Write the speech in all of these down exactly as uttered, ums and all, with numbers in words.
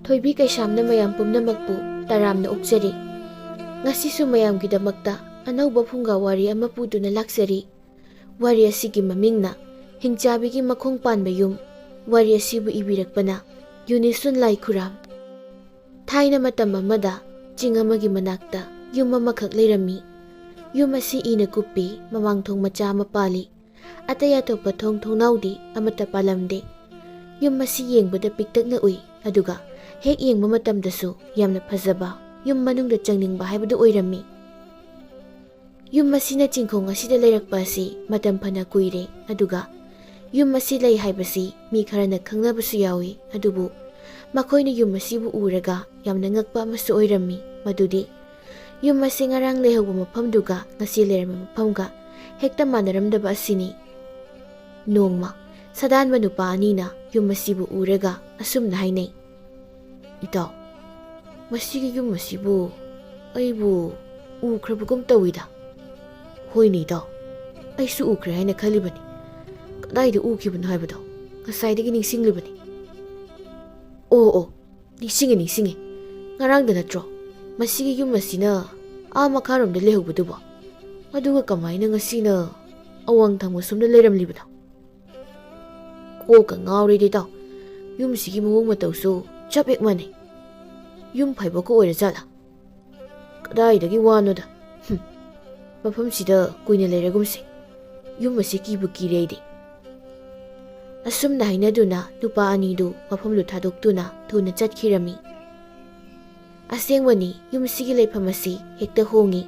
ꯊꯣꯏꯕꯤ ꯀꯩꯁꯥꯝꯅ ꯃꯌꯥꯝ ꯄꯨꯝꯅꯃꯛꯄꯨ ꯇꯔꯥꯝꯅ ꯑꯣꯛꯆꯔꯤ꯫ ꯉꯁꯤꯁꯨ ꯃꯌꯥꯝꯒꯤꯗꯃꯛꯇ ꯑꯅꯧꯕ ꯐꯨꯡꯒꯥ ꯋꯥꯔꯤ ꯑꯃ ꯄꯨꯗꯨꯅ ꯂꯥꯛꯆꯔꯤ꯫ ꯋꯥꯔꯤ ꯑꯁꯤꯒꯤ ꯃꯃꯤꯡꯅ ꯍꯤꯡꯆꯥꯕꯤꯒꯤ ꯃꯈꯣꯡ ꯄꯥꯟꯕ ꯌꯨꯝ꯫ ꯋꯥꯔꯤ ꯑꯁꯤꯕꯨ ꯏꯕꯤꯔꯛꯄꯅ ꯌꯨꯅꯤꯁꯨꯟ ꯂꯥꯏꯈꯨꯔꯥꯝ꯫ ꯊꯥꯏꯅ ꯃꯇꯝ ꯑꯃꯗ ꯆꯤꯡ ꯑꯃꯒꯤ ꯃꯅꯥꯛꯇ ꯌꯨꯝ ꯑꯃꯈꯛ ꯂꯩꯔꯝꯃꯤ꯫ ꯌꯨꯝ ꯑꯁꯤ ꯏꯅ ꯀꯨꯞꯄꯤ, ꯃꯃꯥꯡ ꯊꯣꯡ ꯃꯆꯥ ꯑꯃ ꯄꯥꯜꯂꯤ꯫ ꯑꯇꯩ ꯑꯇꯣꯞꯄ ꯊꯣꯡ ꯊꯣꯡꯅꯥꯎꯗꯤ ꯑꯃꯠꯇ ꯄꯥꯜꯂꯝꯗꯦ꯫ ꯌꯨꯝ ꯑꯁꯤ ꯌꯦꯡꯕꯗ ꯄꯤꯛꯇꯛꯅ ꯎꯏ, ꯑꯗꯨꯒ ꯍꯦꯛ ꯌꯦꯡꯕ ꯃꯇꯝꯗꯁꯨ ꯌꯥꯝꯅ ꯐꯖꯕ, ꯌꯨꯝ ꯃꯅꯨꯡꯗ ꯆꯪꯅꯤꯡꯕ ꯍꯥꯏꯕꯗꯨ ꯑꯣꯏꯔꯝꯃꯤ꯫ ꯌꯨꯝ ꯑꯁꯤꯅ ꯆꯤꯡꯈꯣꯡ ꯑꯁꯤꯗ ꯂꯩꯔꯛꯄ ꯑꯁꯤ ꯃꯇꯝ ꯐꯅ ꯀꯨꯏꯔꯦ, ꯑꯗꯨꯒ ꯌꯨꯝ ꯑꯁꯤ ꯂꯩ ꯍꯥꯏꯕꯁꯤ ꯃꯤ ꯈꯔꯅ ꯈꯪꯅꯕꯁꯨ ꯌꯥꯎꯏ꯫ ꯑꯗꯨꯕꯨ ꯃꯈꯣꯏꯅ ꯌꯨꯝ ꯑꯁꯤꯕꯨ ꯎꯔꯒ ꯌꯥꯝꯅ ꯉꯛꯄ ꯑꯃꯁꯨ ꯑꯣꯏꯔꯝꯃꯤ, ꯃꯗꯨꯗꯤ ꯌꯨꯝ ꯑꯁꯤ ꯉꯔꯥꯡ ꯂꯩꯍꯧꯕ ꯃꯐꯝꯗꯨꯒ ꯉꯁꯤ ꯂꯩꯔꯝꯕ ꯃꯐꯝꯒ ꯍꯦꯛꯇ ꯃꯥꯟꯅꯔꯝꯗꯕ ꯑꯁꯤꯅꯤ꯫ ꯅꯣꯡꯃ ꯁꯗꯥꯟꯕ ꯅꯨꯄꯥ ꯑꯅꯤꯅ ꯌꯨꯝ ꯑꯁꯤꯕꯨ ꯎꯔꯒ ꯑꯁꯨꯝꯅ ꯍꯥꯏꯅꯩ, "ꯏꯇꯥꯎ, ꯃꯁꯤꯒꯤ ꯌꯨꯝ ꯑꯁꯤꯕꯨ ꯑꯩꯕꯨ ꯎꯈ꯭ꯔꯕꯒꯨꯝ ꯇꯧꯏꯗ꯫" "ꯍꯣꯏꯅꯦ ꯏꯇꯥꯎ, ꯑꯩꯁꯨ ꯎꯈ꯭ꯔꯦ ꯍꯥꯏꯅ ꯈꯜꯂꯤꯕꯅꯤ꯫ ꯀꯗꯥꯏꯗ ꯎꯈꯤꯕꯅꯣ ꯍꯥꯏꯕꯗꯣ ꯉꯁꯥꯏꯗꯒꯤ ꯅꯤꯡꯁꯤꯡꯂꯤꯕꯅꯤ꯫" "ꯑꯣ ꯑꯣ, ꯅꯤꯡꯁꯤꯡꯉꯦ, ꯅꯤꯡꯁꯤꯡꯉꯦ꯫ ꯉꯔꯥꯡꯗ ꯅꯠꯇ꯭ꯔꯣ ꯃꯁꯤꯒꯤ ꯌꯨꯝ ꯑꯁꯤꯅ ꯑꯥ ꯃꯈꯥꯔꯣꯝꯗ ꯂꯩꯍꯧꯕꯗꯨꯕꯣ? ꯑꯗꯨꯒ ꯀꯃꯥꯏꯅ ꯉꯁꯤꯅ ꯑꯋꯥꯡ ꯊꯪꯕ ꯁꯣꯝꯗ ꯂꯩꯔꯝꯂꯤꯕꯅꯣ?" "ꯀꯣꯛꯀ ꯉꯥꯎꯔꯦꯗ ꯏꯇꯥꯎ꯫ ꯌꯨꯝꯁꯤꯒꯤ ꯃꯑꯣꯡ ꯃꯇꯧꯁꯨ ꯆꯞ ꯍꯦꯛ ꯃꯥꯟꯅꯩ꯫ ꯌꯨꯝ ꯐꯥꯏꯕꯣꯛꯀ ꯑꯣꯏꯔꯖꯥꯠꯂꯥ? ꯀꯗꯥꯏꯗꯒꯤ ꯋꯥꯅꯣꯗ꯫ ꯍꯨꯝ, ꯃꯐꯝꯁꯤꯗ ꯀꯨꯏꯅ ꯂꯩꯔꯒꯨꯝꯁꯦ꯫ ꯌꯨꯝ ꯑꯁꯤ ꯀꯤꯕꯨ ꯀꯤꯔꯦ ꯑꯩꯗꯤ꯫" ꯑꯁꯨꯝꯅ ꯍꯥꯏꯅꯗꯨꯅ ꯅꯨꯄꯥ ꯑꯅꯤꯗꯨ ꯃꯐꯝꯗꯨ ꯊꯥꯗꯣꯛꯇꯨꯅ ꯊꯨꯅ ꯆꯠꯈꯤꯔꯝꯃꯤ꯫ ꯑꯁꯦꯡꯕꯅꯤ, ꯌꯨꯝꯁꯤꯒꯤ ꯂꯩꯐꯝ ꯑꯁꯤ ꯍꯦꯛꯇ ꯍꯣꯡꯏ꯫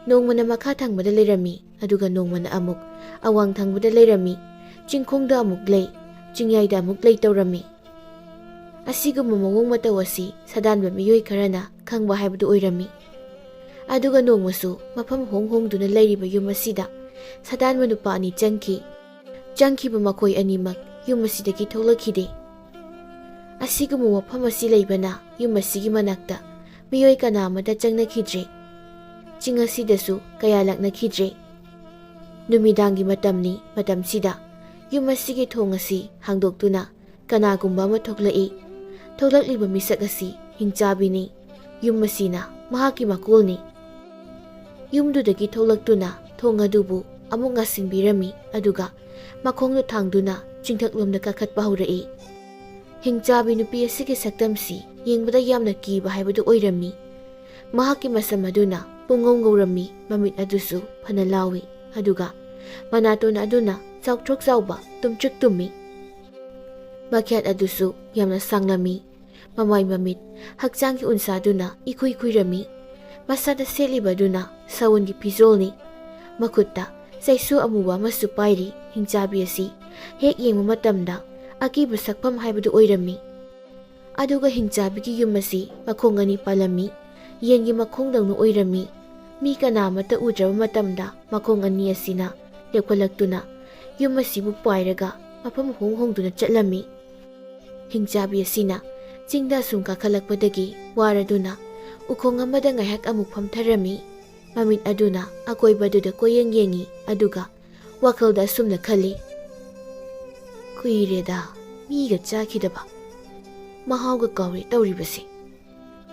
ꯅꯣꯡꯃꯅ ꯃꯈꯥ ꯊꯪꯕꯗ ꯂꯩꯔꯝꯃꯤ, ꯑꯗꯨꯒ ꯅꯣꯡꯃꯅ ꯑꯃꯨꯛ ꯑꯋꯥꯡ ꯊꯪꯕꯗ ꯂꯩꯔꯝꯃꯤ꯫ ꯆꯤꯡꯈꯣꯡꯗ ꯑꯃꯨꯛ ꯂꯩ, ꯆꯤꯡꯌꯥꯏꯗ ꯑꯃꯨꯛ ꯂꯩ ꯇꯧꯔꯝꯃꯤ꯫ ꯑꯁꯤꯒꯨꯝꯕ ꯃꯑꯣꯡ ꯃꯇꯧ ꯑꯁꯤ ꯁꯗꯥꯟꯕ ꯃꯤꯑꯣꯏ ꯈꯔꯅ ꯈꯪꯕ ꯍꯥꯏꯕꯗꯨ ꯑꯣꯏꯔꯝꯃꯤ꯫ ꯑꯗꯨꯒ ꯅꯣꯡꯃꯁꯨ ꯃꯐꯝ ꯍꯣꯡ ꯍꯣꯡꯗꯨꯅ ꯂꯩꯔꯤꯕ ꯌꯨꯝ ꯑꯁꯤꯗ ꯁꯗꯥꯟꯕ ꯅꯨꯄꯥ ꯑꯅꯤ ꯆꯪꯈꯤ꯫ ꯆꯪꯈꯤꯕ ꯃꯈꯣꯏ ꯑꯅꯤꯃꯛ ꯌꯨꯝ ꯑꯁꯤꯗꯒꯤ ꯊꯣꯛꯂꯛꯈꯤꯗꯦ꯫ ꯑꯁꯤꯒꯨꯝꯕ ꯃꯐꯝ ꯑꯁꯤ ꯂꯩꯕꯅ ꯌꯨꯝ ꯑꯁꯤꯒꯤ ꯃꯅꯥꯛꯇ ꯃꯤꯑꯣꯏ ꯀꯅꯥ ꯑꯃꯠꯇ ꯆꯪꯅꯈꯤꯗ꯭ꯔꯦ꯫ ꯆꯤꯡ ꯑꯁꯤꯗꯁꯨ ꯀꯌꯥ ꯂꯥꯛꯅꯈꯤꯗ꯭ꯔꯦ꯫ ꯅꯨꯃꯤꯗꯥꯡꯒꯤ ꯃꯇꯝꯅꯤ꯫ ꯃꯇꯝꯁꯤꯗ ꯌꯨꯝ ꯑꯁꯤꯒꯤ ꯊꯣꯡ ꯑꯁꯤ ꯍꯥꯡꯗꯣꯛꯇꯨꯅ ꯀꯅꯥꯒꯨꯝꯕ ꯑꯃ ꯊꯣꯛꯂꯛꯏ꯫ ꯊꯣꯛꯂꯛꯂꯤꯕ ꯃꯤꯁꯛ ꯑꯁꯤ ꯍꯤꯡꯆꯥꯕꯤꯅꯤ꯫ ꯌꯨꯝ ꯑꯁꯤꯅ ꯃꯍꯥꯛꯀꯤ ꯃꯀꯣꯜꯅꯤ꯫ ꯌꯨꯝꯗꯨꯗꯒꯤ ꯊꯣꯛꯂꯛꯇꯨꯅ ꯊꯣꯡ ꯑꯗꯨꯕꯨ ꯑꯃꯨꯛ ꯉꯥꯁꯤꯟꯕꯤꯔꯝꯃꯤ, ꯑꯗꯨꯒ ꯃꯈꯣꯡꯗꯨ ꯊꯥꯡꯗꯨꯅ ꯆꯤꯡꯊꯛꯂꯣꯝꯗ ꯀꯥꯈꯠꯄ ꯍꯧꯔꯛꯏ꯫ ꯍꯤꯡꯆꯥꯕꯤ ꯅꯨꯄꯤ ꯑꯁꯤꯒꯤ ꯁꯛꯇꯝꯁꯤ ꯌꯦꯡꯕꯗ ꯌꯥꯝꯅ ꯀꯤꯕ ꯍꯥꯏꯕꯗꯨ ꯑꯣꯏꯔꯝꯃꯤ꯫ ꯃꯍꯥꯛꯀꯤ ꯃꯁꯝ ꯑꯗꯨꯅ ꯄꯨꯡꯉꯧ ꯉꯧꯔꯝꯃꯤ, ꯃꯃꯤꯠ ꯑꯗꯨꯁꯨ ꯐꯅ ꯂꯥꯎꯏ, ꯑꯗꯨꯒ ꯃꯅꯥꯇꯣꯟ ꯑꯗꯨꯅ ꯆꯥꯎꯊ꯭ꯔꯣꯛ ꯆꯥꯎꯕ ꯇꯨꯝꯇ꯭ꯔꯤꯛ ꯇꯨꯝꯃꯤ꯫ ꯃꯈ꯭ꯌꯥꯠ ꯑꯗꯨꯁꯨ ꯌꯥꯝꯅ ꯁꯥꯡꯂꯝꯃꯤ꯫ ꯃꯃꯥꯏ ꯃꯃꯤꯠ ꯍꯛꯆꯥꯡꯒꯤ ꯎꯟꯁꯥꯗꯨꯅ ꯏꯈꯨꯏ ꯈꯨꯏꯔꯝꯃꯤ꯫ ꯃꯁꯥꯗ ꯁꯦꯠꯂꯤꯕꯗꯨꯅ ꯁꯎꯟꯒꯤ ꯐꯤꯖꯣꯜꯅꯤ꯫ ꯃꯈꯨꯠꯇ ꯆꯩꯁꯨ ꯑꯃꯨꯕ ꯑꯃꯁꯨ ꯄꯥꯏꯔꯤ꯫ ꯍꯤꯡꯆꯥꯕꯤ ꯑꯁꯤ ꯍꯦꯛ ꯌꯦꯡꯕ ꯃꯇꯝꯗ ꯑꯀꯤꯕ ꯁꯛꯐꯝ ꯍꯥꯏꯕꯗꯨ ꯑꯣꯏꯔꯝꯃꯤ꯫ ꯑꯗꯨꯒ ꯍꯤꯡꯆꯥꯕꯤꯒꯤ ꯌꯨꯝ ꯑꯁꯤ ꯃꯈꯣꯡ ꯑꯅꯤ ꯄꯥꯜꯂꯝꯃꯤ꯫ ꯌꯦꯟꯒꯤ ꯃꯈꯣꯡꯗꯧꯅ ꯑꯣꯏꯔꯝꯃꯤ꯫ ꯃꯤ ꯀꯅꯥ ꯑꯃꯠꯇ ꯎꯗ꯭ꯔꯕ ꯃꯇꯝꯗ ꯃꯈꯣꯡ ꯑꯅꯤ ꯑꯁꯤꯅ ꯂꯦꯞꯈꯠꯂꯛꯇꯨꯅ ꯌꯨꯝ ꯑꯁꯤꯕꯨ ꯄꯥꯏꯔꯒ ꯃꯐꯝ ꯍꯣꯡ ꯍꯣꯡꯗꯨꯅ ꯆꯠꯂꯝꯃꯤ꯫ ꯍꯤꯡꯆꯥꯕꯤ ꯑꯁꯤꯅ ꯆꯤꯡꯗ ꯑꯁꯨꯝ ꯀꯥꯈꯠꯂꯛꯄꯗꯒꯤ ꯋꯥꯔꯗꯨꯅ ꯎꯈꯣꯡ ꯑꯃꯗ ꯉꯥꯏꯍꯥꯛ ꯑꯃꯨꯛ ꯐꯝꯊꯔꯝꯃꯤ꯫ ꯃꯃꯤꯠ ꯑꯗꯨꯅ ꯑꯀꯣꯏꯕꯗꯨꯗ ꯀꯣꯏꯌꯦꯡ ꯌꯦꯡꯉꯤ, ꯑꯗꯨꯒ ꯋꯥꯈꯜꯗ ꯑꯁꯨꯝꯅ ꯈꯜꯂꯤ, "ꯀꯨꯏꯔꯦꯗ ꯃꯤꯒ ꯆꯥꯈꯤꯗꯕ, ꯃꯍꯥꯎꯒ ꯀꯥꯎꯔꯦ ꯇꯧꯔꯤꯕꯁꯦ꯫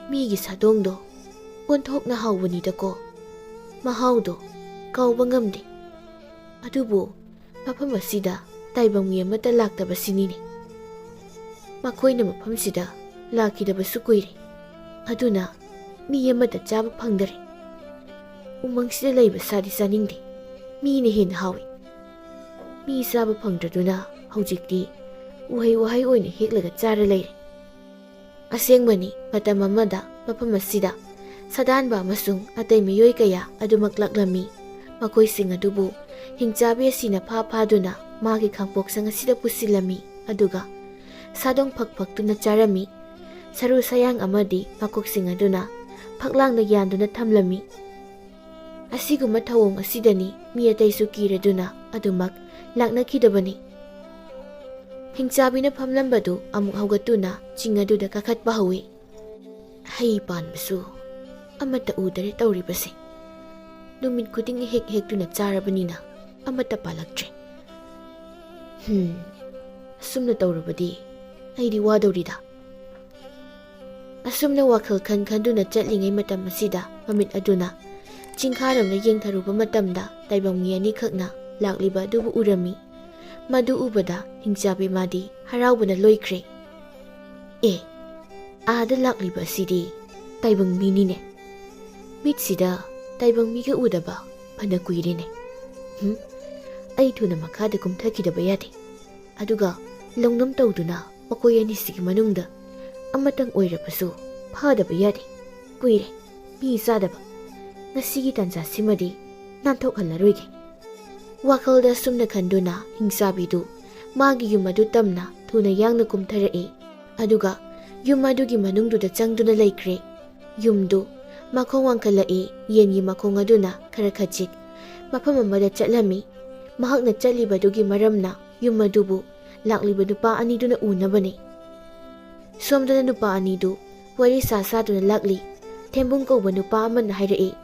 ꯃꯤꯒꯤ ꯁꯥꯗꯣꯡꯗꯣ ꯑꯣꯟꯊꯣꯛꯅ ꯍꯥꯎꯕꯅꯤꯗꯀꯣ, ꯃꯍꯥꯎꯗꯣ ꯀꯥꯎꯕ ꯉꯝꯗꯦ꯫ ꯑꯗꯨꯕꯨ ꯃꯐꯝ ꯑꯁꯤꯗ ꯇꯥꯏꯕꯪ ꯃꯤ ꯑꯃꯠꯇ ꯂꯥꯛꯇꯕꯁꯤꯅꯤꯅꯦ꯫ ꯃꯈꯣꯏꯅ ꯃꯐꯝꯁꯤꯗ ꯂꯥꯛꯈꯤꯗꯕꯁꯨ ꯀꯨꯏꯔꯦ, ꯑꯗꯨꯅ ꯃꯤ ꯑꯃꯠꯇ ꯆꯥꯕ ꯐꯪꯗꯔꯦ꯫ ꯎꯃꯪꯁꯤꯗ ꯂꯩꯕ ꯁꯥꯗꯤ ꯆꯥꯅꯤꯡꯗꯦ, ꯃꯤꯅ ꯍꯦꯟꯅ ꯍꯥꯎꯏ꯫ ꯃꯤ ꯆꯥꯕ ꯐꯪꯗ꯭ꯔꯗꯨꯅ ꯍꯧꯖꯤꯛꯇꯤ ꯎꯍꯩ ꯋꯥꯍꯩ ꯑꯣꯏꯅ ꯍꯦꯛꯂꯒ ꯆꯥꯔ ꯂꯩꯔꯦ꯫" ꯑꯁꯦꯡꯕꯅꯤ, ꯃꯇꯝ ꯑꯃꯗ ꯃꯐꯝ ꯑꯁꯤꯗ ꯁꯥꯗꯥꯟꯕ ꯑꯃꯁꯨꯡ ꯑꯇꯩ ꯃꯤꯑꯣꯏ ꯀꯌꯥ ꯑꯗꯨꯃꯛ ꯂꯥꯛꯂꯝꯃꯤ꯫ ꯃꯈꯣꯏꯁꯤꯡ ꯑꯗꯨꯕꯨ ꯍꯤꯡꯆꯥꯕꯤ ꯑꯁꯤꯅ ꯐꯥ ꯐꯥꯗꯨꯅ ꯃꯥꯒꯤ ꯈꯥꯡꯄꯣꯛꯁꯪ ꯑꯁꯤꯗ ꯄꯨꯁꯤꯜꯂꯝꯃꯤ, ꯑꯗꯨꯒ ꯁꯥꯗꯣꯡ ꯐꯛ ꯐꯛꯇꯨꯅ ꯆꯥꯔꯝꯃꯤ꯫ ꯁꯔꯨ ꯁꯌꯥꯡ ꯑꯃꯗꯤ ꯃꯀꯣꯛꯁꯤꯡ ꯑꯗꯨꯅ ꯐꯛꯂꯥꯡꯗ ꯌꯥꯟꯗꯨꯅ ꯊꯝꯂꯝꯃꯤ꯫ ꯑꯁꯤꯒꯨꯝꯕ ꯊꯧꯑꯣꯡ ꯑꯁꯤꯗꯅꯤ ꯃꯤ ꯑꯇꯩꯁꯨ ꯀꯤꯔꯗꯨꯅ ꯑꯗꯨꯃꯛ ꯂꯥꯛꯅꯈꯤꯗꯕꯅꯤ꯫ ꯍꯤꯡꯆꯥꯕꯤꯅ ꯐꯝꯂꯝꯕꯗꯨ ꯑꯃꯨꯛ ꯍꯧꯒꯠꯇꯨꯅ ꯆꯤꯡ ꯑꯗꯨꯗ ꯀꯥꯈꯠꯄ ꯍꯧꯏ꯫ "ꯍꯩ ꯄꯥꯟꯕꯁꯨ ꯑꯃꯠꯇ ꯎꯗꯔꯦ ꯇꯧꯔꯤꯕꯁꯦ꯫ ꯅꯨꯃꯤꯠ ꯈꯨꯗꯤꯡꯒꯤ ꯍꯦꯛ ꯍꯦꯛꯇꯨꯅ ꯆꯥꯔꯕꯅꯤꯅ ꯑꯃꯠꯇ ꯄꯥꯜꯂꯛꯇ꯭ꯔꯦ꯫ ꯍꯝ, ꯑꯁꯨꯝꯅ ꯇꯧꯔꯕꯗꯤ ꯑꯩꯗꯤ ꯋꯥꯗꯧꯔꯤꯗ꯫ ꯑꯁꯨꯝꯅ ꯋꯥꯈꯜ ꯈꯟ ꯈꯟꯗꯨꯅ ꯆꯠꯂꯤꯉꯩ ꯃꯇꯝ ꯑꯁꯤꯗ ꯃꯃꯤꯠ ꯑꯗꯨꯅ ꯆꯤꯡꯈꯥꯔꯣꯝꯗ ꯌꯦꯡꯊꯔꯨꯕ ꯃꯇꯝꯗ ꯇꯥꯏꯕꯪ ꯃꯤ ꯑꯅꯤꯈꯛꯅ ꯂꯥꯛꯂꯤꯕ ꯑꯗꯨꯕꯨ ꯎꯔꯝꯃꯤ꯫ ꯃꯗꯨ ꯎꯕꯗ ꯍꯤꯡꯆꯥꯕꯤ ꯃꯥꯗꯤ ꯍꯔꯥꯎꯕꯅ ꯂꯣꯏꯈ꯭ꯔꯦ꯫ "ꯑꯦ, ꯑꯥꯗ ꯂꯥꯛꯂꯤꯕ ꯑꯁꯤꯗꯤ ꯇꯥꯏꯕꯪ ꯃꯤꯅꯤꯅꯦ꯫ ꯃꯤꯠꯁꯤꯗ ꯇꯥꯏꯕꯪ ꯃꯤꯒ ꯎꯗꯕ ꯐꯅ ꯀꯨꯏꯔꯦꯅꯦ꯫ ꯍꯨꯝ, ꯑꯩ ꯊꯨꯅ ꯃꯈꯥꯗ ꯀꯨꯝꯊꯈꯤꯗꯕ ꯌꯥꯗꯦ꯫ ꯑꯗꯨꯒ ꯂꯧꯅꯝ ꯇꯧꯗꯨꯅ ꯃꯈꯣꯏ ꯑꯅꯤꯁꯤꯒꯤ ꯃꯅꯨꯡꯗ ꯑꯃꯇꯪ ꯑꯣꯏꯔꯕꯁꯨ ꯐꯥꯗꯕ ꯌꯥꯗꯦ꯫ ꯀꯨꯏꯔꯦ ꯃꯤ ꯆꯥꯗꯕ꯫ ꯉꯁꯤꯒꯤ ꯇꯥꯟꯖꯥꯁꯤꯃꯗꯤ ꯅꯥꯟꯊꯣꯛꯍꯜꯂꯔꯣꯏꯒꯦ"꯫ ꯋꯥꯈꯜꯗ ꯁꯨꯝꯅ ꯈꯟꯗꯨꯅ ꯍꯤꯡꯆꯥꯕꯤꯗꯨ ꯃꯥꯒꯤ ꯌꯨꯝ ꯑꯗꯨ ꯇꯝꯅ ꯊꯨꯅ ꯌꯥꯡꯅ ꯀꯨꯝꯊꯔꯛꯏ꯫ ꯑꯗꯨꯒ ꯌꯨꯝ ꯑꯗꯨꯒꯤ ꯃꯅꯨꯡꯗꯨꯗ ꯆꯪꯗꯨꯅ ꯂꯩꯈ꯭ꯔꯦ꯫ ꯌꯨꯝꯗꯨ ꯃꯈꯣꯡ ꯋꯥꯡꯈꯠꯂꯛꯏ꯫ ꯌꯦꯟꯒꯤ ꯃꯈꯣꯡ ꯑꯗꯨꯅ ꯈꯔ ꯈꯖꯤꯛ ꯃꯐꯝ ꯑꯃꯗ ꯆꯠꯂꯝꯃꯤ꯫ ꯃꯍꯥꯛꯅ ꯆꯠꯂꯤꯕꯗꯨꯒꯤ ꯃꯔꯝꯅ ꯌꯨꯝ ꯑꯗꯨꯕꯨ ꯂꯥꯛꯂꯤꯕ ꯅꯨꯄꯥ ꯑꯅꯤꯗꯨꯅ ꯎꯅꯕꯅꯤ꯫ ꯁꯣꯝꯗꯅ ꯅꯨꯄꯥ ꯑꯅꯤꯗꯨ ꯋꯥꯔꯤ ꯁꯥ ꯁꯥꯗꯨꯅ ꯂꯥꯛꯂꯤ꯫ ꯊꯦꯝꯕꯨꯡ ꯀꯧꯕ ꯅꯨꯄꯥ ꯑꯃꯅ ꯍꯥꯏꯔꯛꯏ,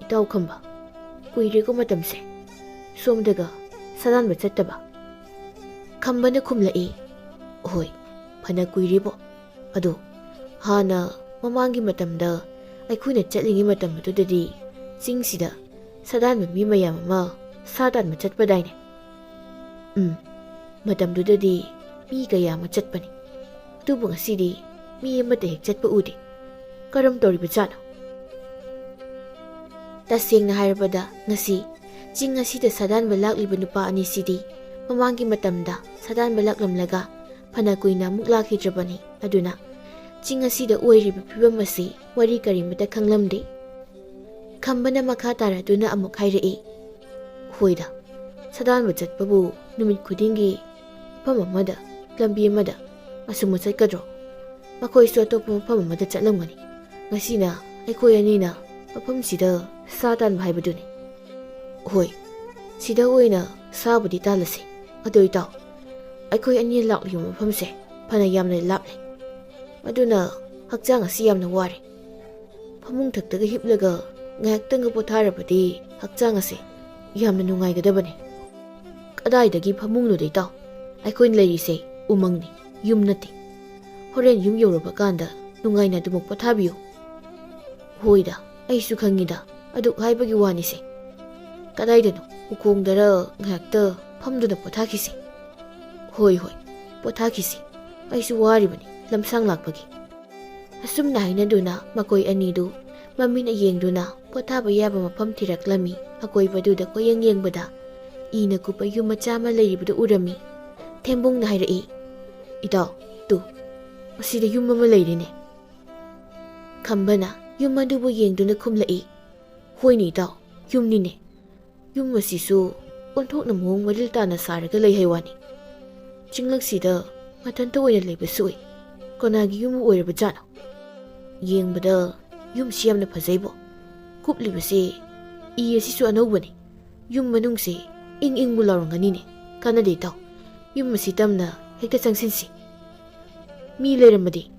"ꯏꯇꯥꯎ ꯈꯝꯕ, ꯀꯨꯏꯔꯦꯀꯣ ꯃꯇꯝꯁꯦ, ꯁꯣꯝꯗꯒ ꯁꯥꯗꯥꯟꯕ ꯆꯠꯇꯕ?" ꯈꯝꯕꯅ ꯈꯨꯝꯂꯛꯏ, "ꯍꯣꯏ, ꯐꯅ ꯀꯨꯏꯔꯦꯕꯣ꯫ ꯑꯗꯣ ꯍꯥꯟꯅ ꯃꯃꯥꯡꯒꯤ ꯃꯇꯝꯗ ꯑꯩꯈꯣꯏꯅ ꯆꯠꯂꯤꯉꯩ ꯃꯇꯝ ꯑꯗꯨꯗꯗꯤ ꯆꯤꯡꯁꯤꯗ ꯁꯥꯗꯥꯟꯕ ꯃꯤ ꯃꯌꯥꯝ ꯑꯃ ꯁꯥ ꯇꯥꯟꯕ ꯆꯠꯄꯗꯥꯏꯅꯦ?" "ꯎꯝ, ꯃꯇꯝꯗꯨꯗꯗꯤ ꯃꯤ ꯀꯌꯥ ꯑꯃ ꯆꯠꯄꯅꯤ꯫ ꯑꯗꯨꯕꯨ ꯉꯁꯤꯗꯤ ꯃꯤ ꯑꯃꯠꯇ ꯍꯦꯛ ꯆꯠꯄ ꯎꯗꯦ꯫ ꯀꯔꯝ ꯇꯧꯔꯤꯕꯖꯥꯠꯅꯣ?" ꯇꯁꯦꯡꯅ ꯍꯥꯏꯔꯕꯗ, ꯉꯁꯤ ꯆꯤꯡ ꯑꯁꯤꯗ ꯁꯥꯗꯥꯟꯕ ꯂꯥꯛꯂꯤꯕ ꯅꯨꯄꯥ ꯑꯅꯤꯁꯤꯗꯤ ꯃꯃꯥꯡꯒꯤ ꯃꯇꯝꯗ ꯁꯥꯗꯥꯟꯕ ꯂꯥꯛꯂꯝꯂꯒ ꯐꯅ ꯀꯨꯏꯅ ꯑꯃꯨꯛ ꯂꯥꯛꯈꯤꯗ꯭ꯔꯕꯅꯤ꯫ ꯑꯗꯨꯅ ꯆꯤꯡ ꯑꯁꯤꯗ ꯑꯣꯏꯔꯤꯕ ꯐꯤꯕꯝ ꯑꯁꯤ ꯋꯥꯔꯤ ꯀꯔꯤꯃꯇ ꯈꯪꯂꯝꯗꯦ꯫ ꯈꯝꯕꯅ ꯃꯈꯥ ꯇꯥꯔꯗꯨꯅ ꯑꯃꯨꯛ ꯍꯥꯏꯔꯛꯏ, "ꯍꯣꯏꯗ, ꯁꯥꯗꯥꯟꯕ ꯆꯠꯄꯕꯨ ꯅꯨꯃꯤꯠ ꯈꯨꯗꯤꯡꯒꯤ ꯃꯐꯝ ꯑꯃꯗ, ꯂꯝꯕꯤ ꯑꯃꯗ ꯑꯁꯨꯝꯅ ꯆꯠꯀꯗ꯭ꯔꯣ? ꯃꯈꯣꯏꯁꯨ ꯑꯇꯣꯞꯄ ꯃꯐꯝ ꯑꯃꯗ ꯆꯠꯂꯝꯒꯅꯤ꯫ ꯉꯁꯤꯅ ꯑꯩꯈꯣꯏ ꯑꯅꯤꯅ ꯃꯐꯝꯁꯤꯗ ꯁꯥ ꯇꯥꯟꯕ ꯍꯥꯏꯕꯗꯨꯅꯤ꯫ ꯍꯣꯏ, ꯁꯤꯗ ꯑꯣꯏꯅ ꯁꯥꯕꯨꯗꯤ ꯇꯥꯜꯂꯁꯤ꯫ ꯑꯗꯣ ꯏꯇꯥꯎ, ꯑꯩꯈꯣꯏ ꯑꯅꯤ ꯂꯥꯛꯂꯤꯕ ꯃꯐꯝꯁꯦ ꯐꯅ ꯌꯥꯝꯅ ꯂꯥꯞꯂꯦ꯫ ꯑꯗꯨꯅ ꯍꯛꯆꯥꯡ ꯑꯁꯤ ꯌꯥꯝꯅ ꯋꯥꯔꯦ꯫ ꯐꯃꯨꯡ ꯊꯛꯇꯒ ꯍꯤꯞꯂꯒ ꯉꯥꯏꯍꯥꯛꯇꯪꯒ ꯄꯣꯊꯥꯔꯕꯗꯤ ꯍꯛꯆꯥꯡ ꯑꯁꯦ ꯌꯥꯝꯅ ꯅꯨꯡꯉꯥꯏꯒꯗꯕꯅꯦ꯫" "ꯀꯗꯥꯏꯗꯒꯤ ꯐꯃꯨꯡꯅꯣꯗ ꯏꯇꯥꯎ? ꯑꯩꯈꯣꯏꯅ ꯂꯩꯔꯤꯁꯦ ꯎꯃꯪꯅꯤ, ꯌꯨꯝ ꯅꯠꯇꯦ꯫ ꯍꯣꯔꯦꯟ ꯌꯨꯝ ꯌꯧꯔꯕ ꯀꯥꯟꯗ ꯅꯨꯡꯉꯥꯏꯅ ꯑꯗꯨꯃꯛ ꯄꯣꯊꯥꯕꯤꯌꯨ꯫ ꯍꯣꯏꯗ, ꯑꯩꯁꯨ ꯈꯪꯉꯤꯗ, ꯑꯗꯨꯛ ꯍꯥꯏꯕꯒꯤ ꯋꯥꯅꯤꯁꯦ꯫ ꯀꯗꯥꯏꯗꯅꯣ ꯎꯈꯣꯡꯗꯔ ꯉꯥꯏꯍꯥꯛꯇ ꯐꯝꯗꯨꯅ ꯄꯣꯊꯥꯈꯤꯁꯦ꯫ ꯍꯣꯏ, ꯍꯣꯏ, ꯄꯣꯊꯥꯈꯤꯁꯤ꯫ ꯑꯩꯁꯨ ꯋꯥꯔꯤꯕꯅꯤ ꯂꯝꯁꯥꯡ ꯂꯥꯛꯄꯒꯤ꯫ ꯑꯁꯨꯝꯅ ꯍꯥꯏꯅꯗꯨꯅ ꯃꯈꯣꯏ ꯑꯅꯤꯗꯨ ꯃꯃꯤꯠꯅ ꯌꯦꯡꯗꯨꯅ ꯄꯣꯊꯥꯕ ꯌꯥꯕ ꯃꯐꯝ ꯊꯤꯔꯛꯂꯝꯃꯤ꯫ ꯑꯀꯣꯏꯕꯗꯨꯗ ꯀꯣꯌꯦꯡ ꯌꯦꯡꯕꯗ ꯏꯅ ꯀꯨꯞꯄ ꯌꯨꯝ ꯃꯆꯥ ꯑꯃ ꯂꯩꯔꯤꯕꯗꯨ ꯎꯔꯝꯃꯤ꯫ ꯊꯦꯝꯕꯨꯡꯅ ꯍꯥꯏꯔꯛꯏ, "ꯏꯇꯥꯎ, ꯇꯨ, ꯑꯁꯤꯗ ꯌꯨꯝ ꯑꯃ ꯂꯩꯔꯦꯅꯦ꯫" ꯈꯝꯕꯅ ꯌꯨꯝ ꯑꯗꯨꯕꯨ ꯌꯦꯡꯗꯨꯅ ꯈꯨꯝꯂꯛꯏ, "ꯍꯣꯏꯅꯦ ꯏꯇꯥꯎ, ꯌꯨꯝꯅꯤꯅꯦ꯫ ꯌꯨꯝ ꯑꯁꯤꯁꯨ ꯑꯣꯟꯊꯣꯛꯅ ꯃꯑꯣꯡ ꯃꯔꯤꯜ ꯇꯥꯅ ꯁꯥꯔꯒ ꯂꯩ ꯍꯥꯏ ꯋꯥꯅꯤ꯫ ꯆꯤꯡꯂꯛꯁꯤꯗ ꯃꯊꯟꯇ ꯑꯣꯏꯅ ꯂꯩꯕꯁꯨ ꯑꯣꯏ꯫ ꯀꯅꯥꯒꯤ ꯌꯨꯝꯕꯨ ꯑꯣꯏꯔꯕꯖꯥꯠꯅꯣ? ꯌꯦꯡꯕꯗ ꯌꯨꯝꯁꯤ ꯌꯥꯝꯅ ꯐꯖꯩꯕꯣ꯫ ꯀꯨꯞꯂꯤꯕꯁꯤ ꯏ ꯑꯁꯤꯁꯨ ꯑꯅꯧꯕꯅꯤ꯫ ꯌꯨꯝ ꯃꯅꯨꯡꯁꯤ ꯏꯪ ꯏꯪꯕꯨ ꯂꯥꯎꯔꯝꯒꯅꯤꯅꯦ꯫ ꯀꯥꯟꯅꯗꯦ ꯏꯇꯥꯎ, ꯌꯨꯝ ꯑꯁꯤ ꯇꯝꯅ ꯍꯦꯛꯇ ꯆꯪꯁꯤꯟꯁꯤ꯫ ꯃꯤ ꯂꯩꯔꯝꯃꯗꯤ?"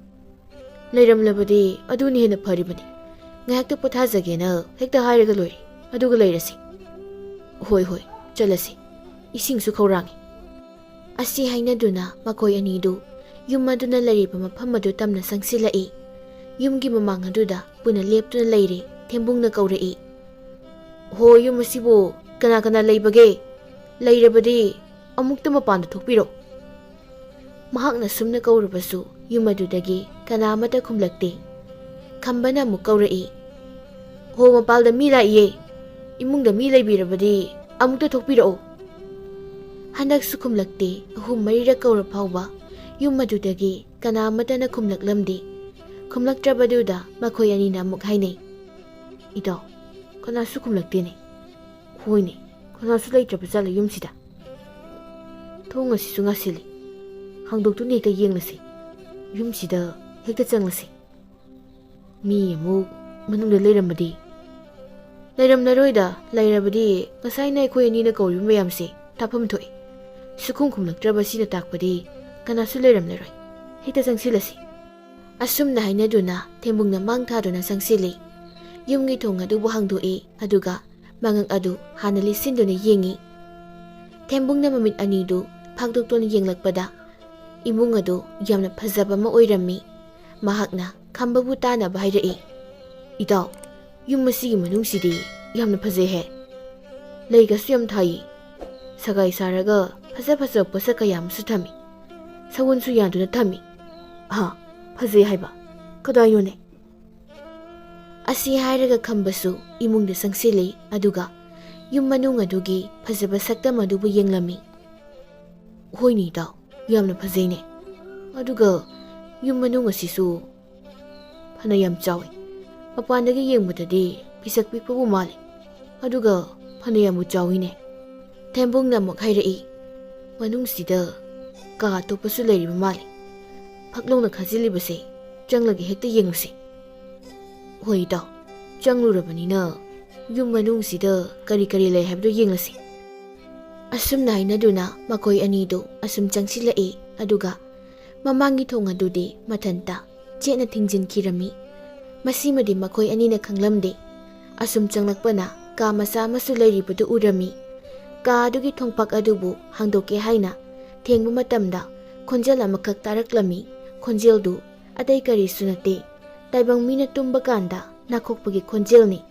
"ꯂꯩꯔꯝꯂꯕꯗꯤ ꯑꯗꯨꯅ ꯍꯦꯟꯅ ꯐꯔꯤꯕꯅꯤ꯫ ꯉꯥꯏꯍꯥꯛꯇ ꯄꯣꯊꯥꯖꯒꯦꯅ ꯍꯦꯛꯇ ꯍꯥꯏꯔꯒ ꯂꯣꯏꯔꯦ, ꯑꯗꯨꯒ ꯂꯩꯔꯁꯤ꯫" "ꯍꯣꯏ, ꯍꯣꯏ, ꯆꯠꯂꯁꯤ꯫ ꯏꯁꯤꯡꯁꯨ ꯈꯧꯔꯥꯡꯉꯤ꯫" ꯑꯁꯤ ꯍꯥꯏꯅꯗꯨꯅ ꯃꯈꯣꯏ ꯑꯅꯤꯗꯨ ꯌꯨꯝ ꯑꯗꯨꯅ ꯂꯩꯔꯤꯕ ꯃꯐꯝ ꯑꯗꯨ ꯇꯝꯅ ꯆꯪꯁꯤꯜꯂꯛꯏ꯫ ꯌꯨꯝꯒꯤ ꯃꯃꯥꯡ ꯑꯗꯨꯗ ꯄꯨꯟꯅ ꯂꯦꯞꯇꯨꯅ ꯂꯩꯔꯦ꯫ ꯊꯦꯝꯕꯨꯡꯅ ꯀꯧꯔꯛꯏ, "ꯍꯣ, ꯌꯨꯝ ꯑꯁꯤꯕꯨ ꯀꯅꯥ ꯀꯅꯥ ꯂꯩꯕꯒꯦ? ꯂꯩꯔꯕꯗꯤ ꯑꯃꯨꯛꯇ ꯃꯄꯥꯟꯗ ꯊꯣꯛꯄꯤꯔꯣ꯫" ꯃꯍꯥꯛꯅ ꯁꯨꯝꯅ ꯀꯧꯔꯕꯁꯨ ꯌꯨꯝ ꯑꯗꯨꯗꯒꯤ ꯀꯅꯥ ꯑꯃꯠꯇ ꯈꯨꯝꯂꯛꯇꯦ꯫ ꯈꯝꯕꯅ ꯑꯃꯨꯛ ꯀꯧꯔꯛꯏ, "ꯍꯣ, ꯃꯄꯥꯜꯗ ꯃꯤ ꯂꯥꯛꯏꯌꯦ꯫ ꯏꯃꯨꯡꯗ ꯃꯤ ꯂꯩꯕꯤꯔꯕꯗꯤ ꯑꯃꯨꯛꯇ ꯊꯣꯛꯄꯤꯔꯛꯑꯣ꯫" ꯍꯟꯗꯛꯁꯨ ꯈꯨꯝꯂꯛꯇꯦ꯫ ꯑꯍꯨꯝ ꯃꯔꯤꯔꯛ ꯀꯧꯔ ꯐꯥꯎꯕ ꯌꯨꯝ ꯑꯗꯨꯗꯒꯤ ꯀꯅꯥ ꯑꯃꯠꯇꯅ ꯈꯨꯝꯂꯛꯂꯝꯗꯦ꯫ ꯈꯨꯝꯂꯛꯇ꯭ꯔꯕꯗꯨꯗ ꯃꯈꯣꯏ ꯑꯅꯤꯅ ꯑꯃꯨꯛ ꯍꯥꯏꯅꯩ, "ꯏꯇꯥꯎ, ꯀꯅꯥꯁꯨ ꯈꯨꯝꯂꯛꯇꯦꯅꯦ꯫ ꯍꯣꯏꯅꯦ, ꯀꯅꯥꯁꯨ ꯂꯩꯇ꯭ꯔꯕ ꯖꯥꯠꯂ ꯌꯨꯝꯁꯤꯗ? ꯊꯣꯡ ꯑꯁꯤꯁꯨ ꯉꯥꯁꯤꯜꯂꯤ꯫ ꯍꯥꯡꯗꯣꯛꯇꯨꯅ ꯍꯦꯛꯇ ꯌꯦꯡꯂꯁꯤ꯫ ꯌꯨꯝꯁꯤꯗ ꯍꯦꯛꯇ ꯆꯪꯂꯁꯤ꯫ ꯃꯤ ꯑꯃꯨꯛ ꯃꯅꯨꯡꯗ ꯂꯩꯔꯝꯃꯗꯤ?" "ꯂꯩꯔꯝꯂꯔꯣꯏꯗ, ꯂꯩꯔꯕꯗꯤ ꯉꯁꯥꯏꯅ ꯑꯩꯈꯣꯏ ꯑꯅꯤꯅ ꯀꯧꯔꯤꯕ ꯃꯌꯥꯝꯁꯦ ꯇꯥꯐꯝ ꯊꯣꯛꯏ꯫ ꯁꯨꯈꯨꯝ ꯈꯨꯝꯂꯛꯇ꯭ꯔꯕꯁꯤꯅ ꯇꯥꯛꯄꯗꯤ ꯀꯅꯥꯁꯨ ꯂꯩꯔꯝꯂꯔꯣꯏ꯫ ꯍꯦꯛꯇ ꯆꯪꯁꯤꯜꯂꯁꯤ꯫" ꯑꯁꯨꯝꯅ ꯍꯥꯏꯅꯗꯨꯅ ꯊꯦꯝꯕꯨꯡꯅ ꯃꯥꯡ ꯊꯥꯗꯨꯅ ꯆꯪꯁꯤꯜꯂꯤ꯫ ꯌꯨꯝꯒꯤ ꯊꯣꯡ ꯑꯗꯨꯕꯨ ꯍꯥꯡꯗꯣꯛꯏ, ꯑꯗꯨꯒ ꯃꯉꯛ ꯑꯗꯨ ꯍꯥꯟꯅ ꯂꯤꯠꯁꯤꯟꯗꯨꯅ ꯌꯦꯡꯉꯤ꯫ ꯊꯦꯝꯕꯨꯡꯅ ꯃꯃꯤꯠ ꯑꯅꯤꯗꯨ ꯐꯥꯛꯇꯣꯛꯇꯨꯅ ꯌꯦꯡꯂꯛꯄꯗ ꯏꯃꯨꯡ ꯑꯗꯨ ꯌꯥꯝꯅ ꯐꯖꯕ ꯑꯃ ꯑꯣꯏꯔꯝꯃꯤ꯫ ꯃꯍꯥꯛꯅ ꯈꯝꯕꯕꯨ ꯇꯥꯅꯕ ꯍꯥꯏꯔꯛꯏ꯫ "ꯏꯇꯥꯎ, ꯌꯨꯝ ꯑꯁꯤꯒꯤ ꯃꯅꯨꯡꯁꯤꯗꯤ ꯌꯥꯝꯅ ꯐꯖꯩꯍꯦ꯫ ꯂꯩꯒꯁꯨ ꯌꯥꯝ ꯊꯥꯏ꯫ ꯁꯒꯥꯏ ꯁꯥꯔꯒ ꯐꯖ ꯐꯖꯕ ꯄꯣꯠꯁꯛ ꯀꯌꯥ ꯑꯃꯁꯨ ꯊꯝꯃꯤ꯫ ꯁꯎꯟꯁꯨ ꯌꯥꯟꯗꯨꯅ ꯊꯝꯃꯤ꯫ ꯑꯍꯥ, ꯐꯖꯩ ꯍꯥꯏꯕ꯫ ꯀꯗꯥꯏꯅꯣꯅꯦ?" ꯑꯁꯤ ꯍꯥꯏꯔꯒ ꯈꯝꯕꯁꯨ ꯏꯃꯨꯡꯗ ꯆꯪꯁꯤꯜꯂꯤ, ꯑꯗꯨꯒ ꯌꯨꯝ ꯃꯅꯨꯡ ꯑꯗꯨꯒꯤ ꯐꯖꯕ ꯁꯛꯇꯝ ꯑꯗꯨꯕꯨ ꯌꯦꯡꯂꯝꯃꯤ꯫ "ꯍꯣꯏꯅꯦ ꯏꯇꯥꯎ, ꯌꯥꯝꯅ ꯐꯖꯩꯅꯦ꯫ ꯑꯗꯨꯒ ꯌꯨꯝ ꯃꯅꯨꯡ ꯑꯁꯤꯁꯨ ꯐꯅ ꯌꯥꯝ ꯆꯥꯎꯏ꯫ ꯃꯄꯥꯟꯗꯒꯤ ꯌꯦꯡꯕꯗꯗꯤ ꯄꯤꯁꯛ ꯄꯤꯛꯄꯕꯨ ꯃꯥꯜꯂꯤ꯫ ꯑꯗꯨꯒ ꯐꯅ ꯌꯥꯝꯕꯨ ꯆꯥꯎꯏꯅꯦ꯫" ꯊꯦꯝꯕꯨꯡꯅ ꯑꯃꯨꯛ ꯍꯥꯏꯔꯛꯏ꯫ "ꯃꯅꯨꯡꯁꯤꯗ ꯀꯥ ꯑꯇꯣꯞꯄꯁꯨ ꯂꯩꯔꯤꯕ ꯃꯥꯜꯂꯤ꯫ ꯐꯛꯂꯣꯡꯅ ꯈꯥꯖꯤꯜꯂꯤꯕꯁꯦ ꯆꯪꯂꯒ ꯍꯦꯛꯇ ꯌꯦꯡꯉꯨꯁꯤ꯫" "ꯍꯣꯏ ꯏꯇꯥꯎ, ꯆꯪꯂꯨꯔꯕꯅꯤꯅ ꯌꯨꯝ ꯃꯅꯨꯡꯁꯤꯗ ꯀꯔꯤ ꯀꯔꯤ ꯂꯩ ꯍꯥꯏꯕꯗꯨ ꯌꯦꯡꯂꯁꯤ꯫" ꯑꯁꯨꯝꯅ ꯍꯥꯏꯅꯗꯨꯅ ꯃꯈꯣꯏ ꯑꯅꯤꯗꯨ ꯑꯁꯨꯝ ꯆꯪꯁꯤꯜꯂꯛꯏ, ꯑꯗꯨꯒ ꯃꯃꯥꯡꯒꯤ ꯊꯣꯡ ꯑꯗꯨꯗꯤ ꯃꯊꯟꯇ ꯆꯦꯠꯅ ꯊꯤꯡꯖꯤꯟꯈꯤꯔꯝꯃꯤ꯫ ꯃꯁꯤꯃꯗꯤ ꯃꯈꯣꯏ ꯑꯅꯤꯅ ꯈꯪꯂꯝꯗꯦ꯫ ꯑꯁꯨꯝ ꯆꯪꯂꯛꯄꯅ ꯀꯥ ꯃꯆꯥ ꯑꯃꯁꯨ ꯂꯩꯔꯤꯕꯗꯨ ꯎꯔꯝꯃꯤ꯫ ꯀꯥ ꯑꯗꯨꯒꯤ ꯊꯣꯡꯄꯥꯛ ꯑꯗꯨꯕꯨ ꯍꯥꯡꯗꯣꯛꯀꯦ ꯍꯥꯏꯅ ꯊꯦꯡꯕ ꯃꯇꯝꯗ ꯈꯣꯟꯖꯦꯜ ꯑꯃꯈꯛ ꯇꯥꯔꯛꯂꯝꯃꯤ꯫ ꯈꯣꯟꯖꯦꯜꯗꯨ ꯑꯇꯩ ꯀꯔꯤꯁꯨ ꯅꯠꯇꯦ, ꯇꯥꯏꯕꯪ ꯃꯤꯅ ꯇꯨꯝꯕ ꯀꯥꯟꯗ ꯅꯥꯈꯣꯛꯄꯒꯤ ꯈꯣꯟꯖꯦꯜꯅꯤ꯫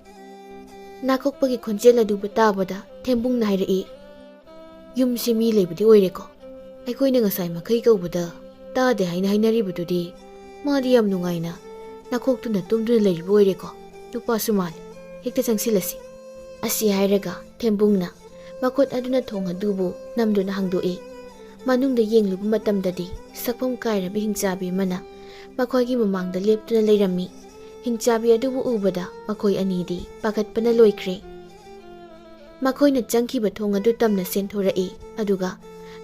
ꯅꯥꯈꯣꯛꯄꯒꯤ ꯈꯣꯟꯖꯦꯜ ꯑꯗꯨꯕꯨ ꯇꯥꯕꯗ ꯊꯦꯝꯕꯨꯡꯅ ꯍꯥꯏꯔꯛꯏ, "ꯌꯨꯝꯁꯤ ꯃꯤ ꯂꯩꯕꯗꯤ ꯑꯣꯏꯔꯦꯀꯣ꯫ ꯑꯩꯈꯣꯏꯅ ꯉꯁꯥꯏ ꯃꯈꯩ ꯀꯧꯕꯗ ꯇꯥꯗꯦ ꯍꯥꯏꯅ ꯍꯥꯏꯅꯔꯤꯕꯗꯨꯗꯤ ꯃꯥꯗꯤ ꯌꯥꯝ ꯅꯨꯡꯉꯥꯏꯅ ꯅꯥꯈꯣꯛꯇꯨꯅ ꯇꯨꯝꯗꯨꯅ ꯂꯩꯔꯤꯕ ꯑꯣꯏꯔꯦꯀꯣ꯫ ꯅꯨꯄꯥꯁꯨ ꯃꯥꯜꯂꯤ꯫ ꯍꯦꯛꯇ ꯆꯪꯁꯤꯜꯂꯁꯤ꯫" ꯑꯁꯤ ꯍꯥꯏꯔꯒ ꯊꯦꯝꯕꯨꯡꯅ ꯃꯈꯨꯠ ꯑꯗꯨꯅ ꯊꯣꯡ ꯑꯗꯨꯕꯨ ꯅꯝꯗꯨꯅ ꯍꯥꯡꯗꯣꯛꯏ꯫ ꯃꯅꯨꯡꯗ ꯌꯦꯡꯂꯨꯕ ꯃꯇꯝꯗꯗꯤ ꯁꯛꯐꯝ ꯀꯥꯏꯔꯕ ꯍꯤꯡꯆꯥꯕꯤ ꯑꯃꯅ ꯃꯈꯣꯏꯒꯤ ꯃꯃꯥꯡꯗ ꯂꯦꯞꯇꯨꯅ ꯂꯩꯔꯝꯃꯤ꯫ ꯍꯤꯡꯆꯥꯕꯤ ꯑꯗꯨꯕꯨ ꯎꯕꯗ ꯃꯈꯣꯏ ꯑꯅꯤꯗꯤ ꯄꯥꯈꯠꯄꯅ ꯂꯣꯏꯈ꯭ꯔꯦ꯫ ꯃꯈꯣꯏꯅ ꯆꯪꯈꯤꯕ ꯊꯣꯡ ꯑꯗꯨ ꯇꯝꯅ ꯆꯦꯟꯊꯣꯔꯛꯏ, ꯑꯗꯨꯒ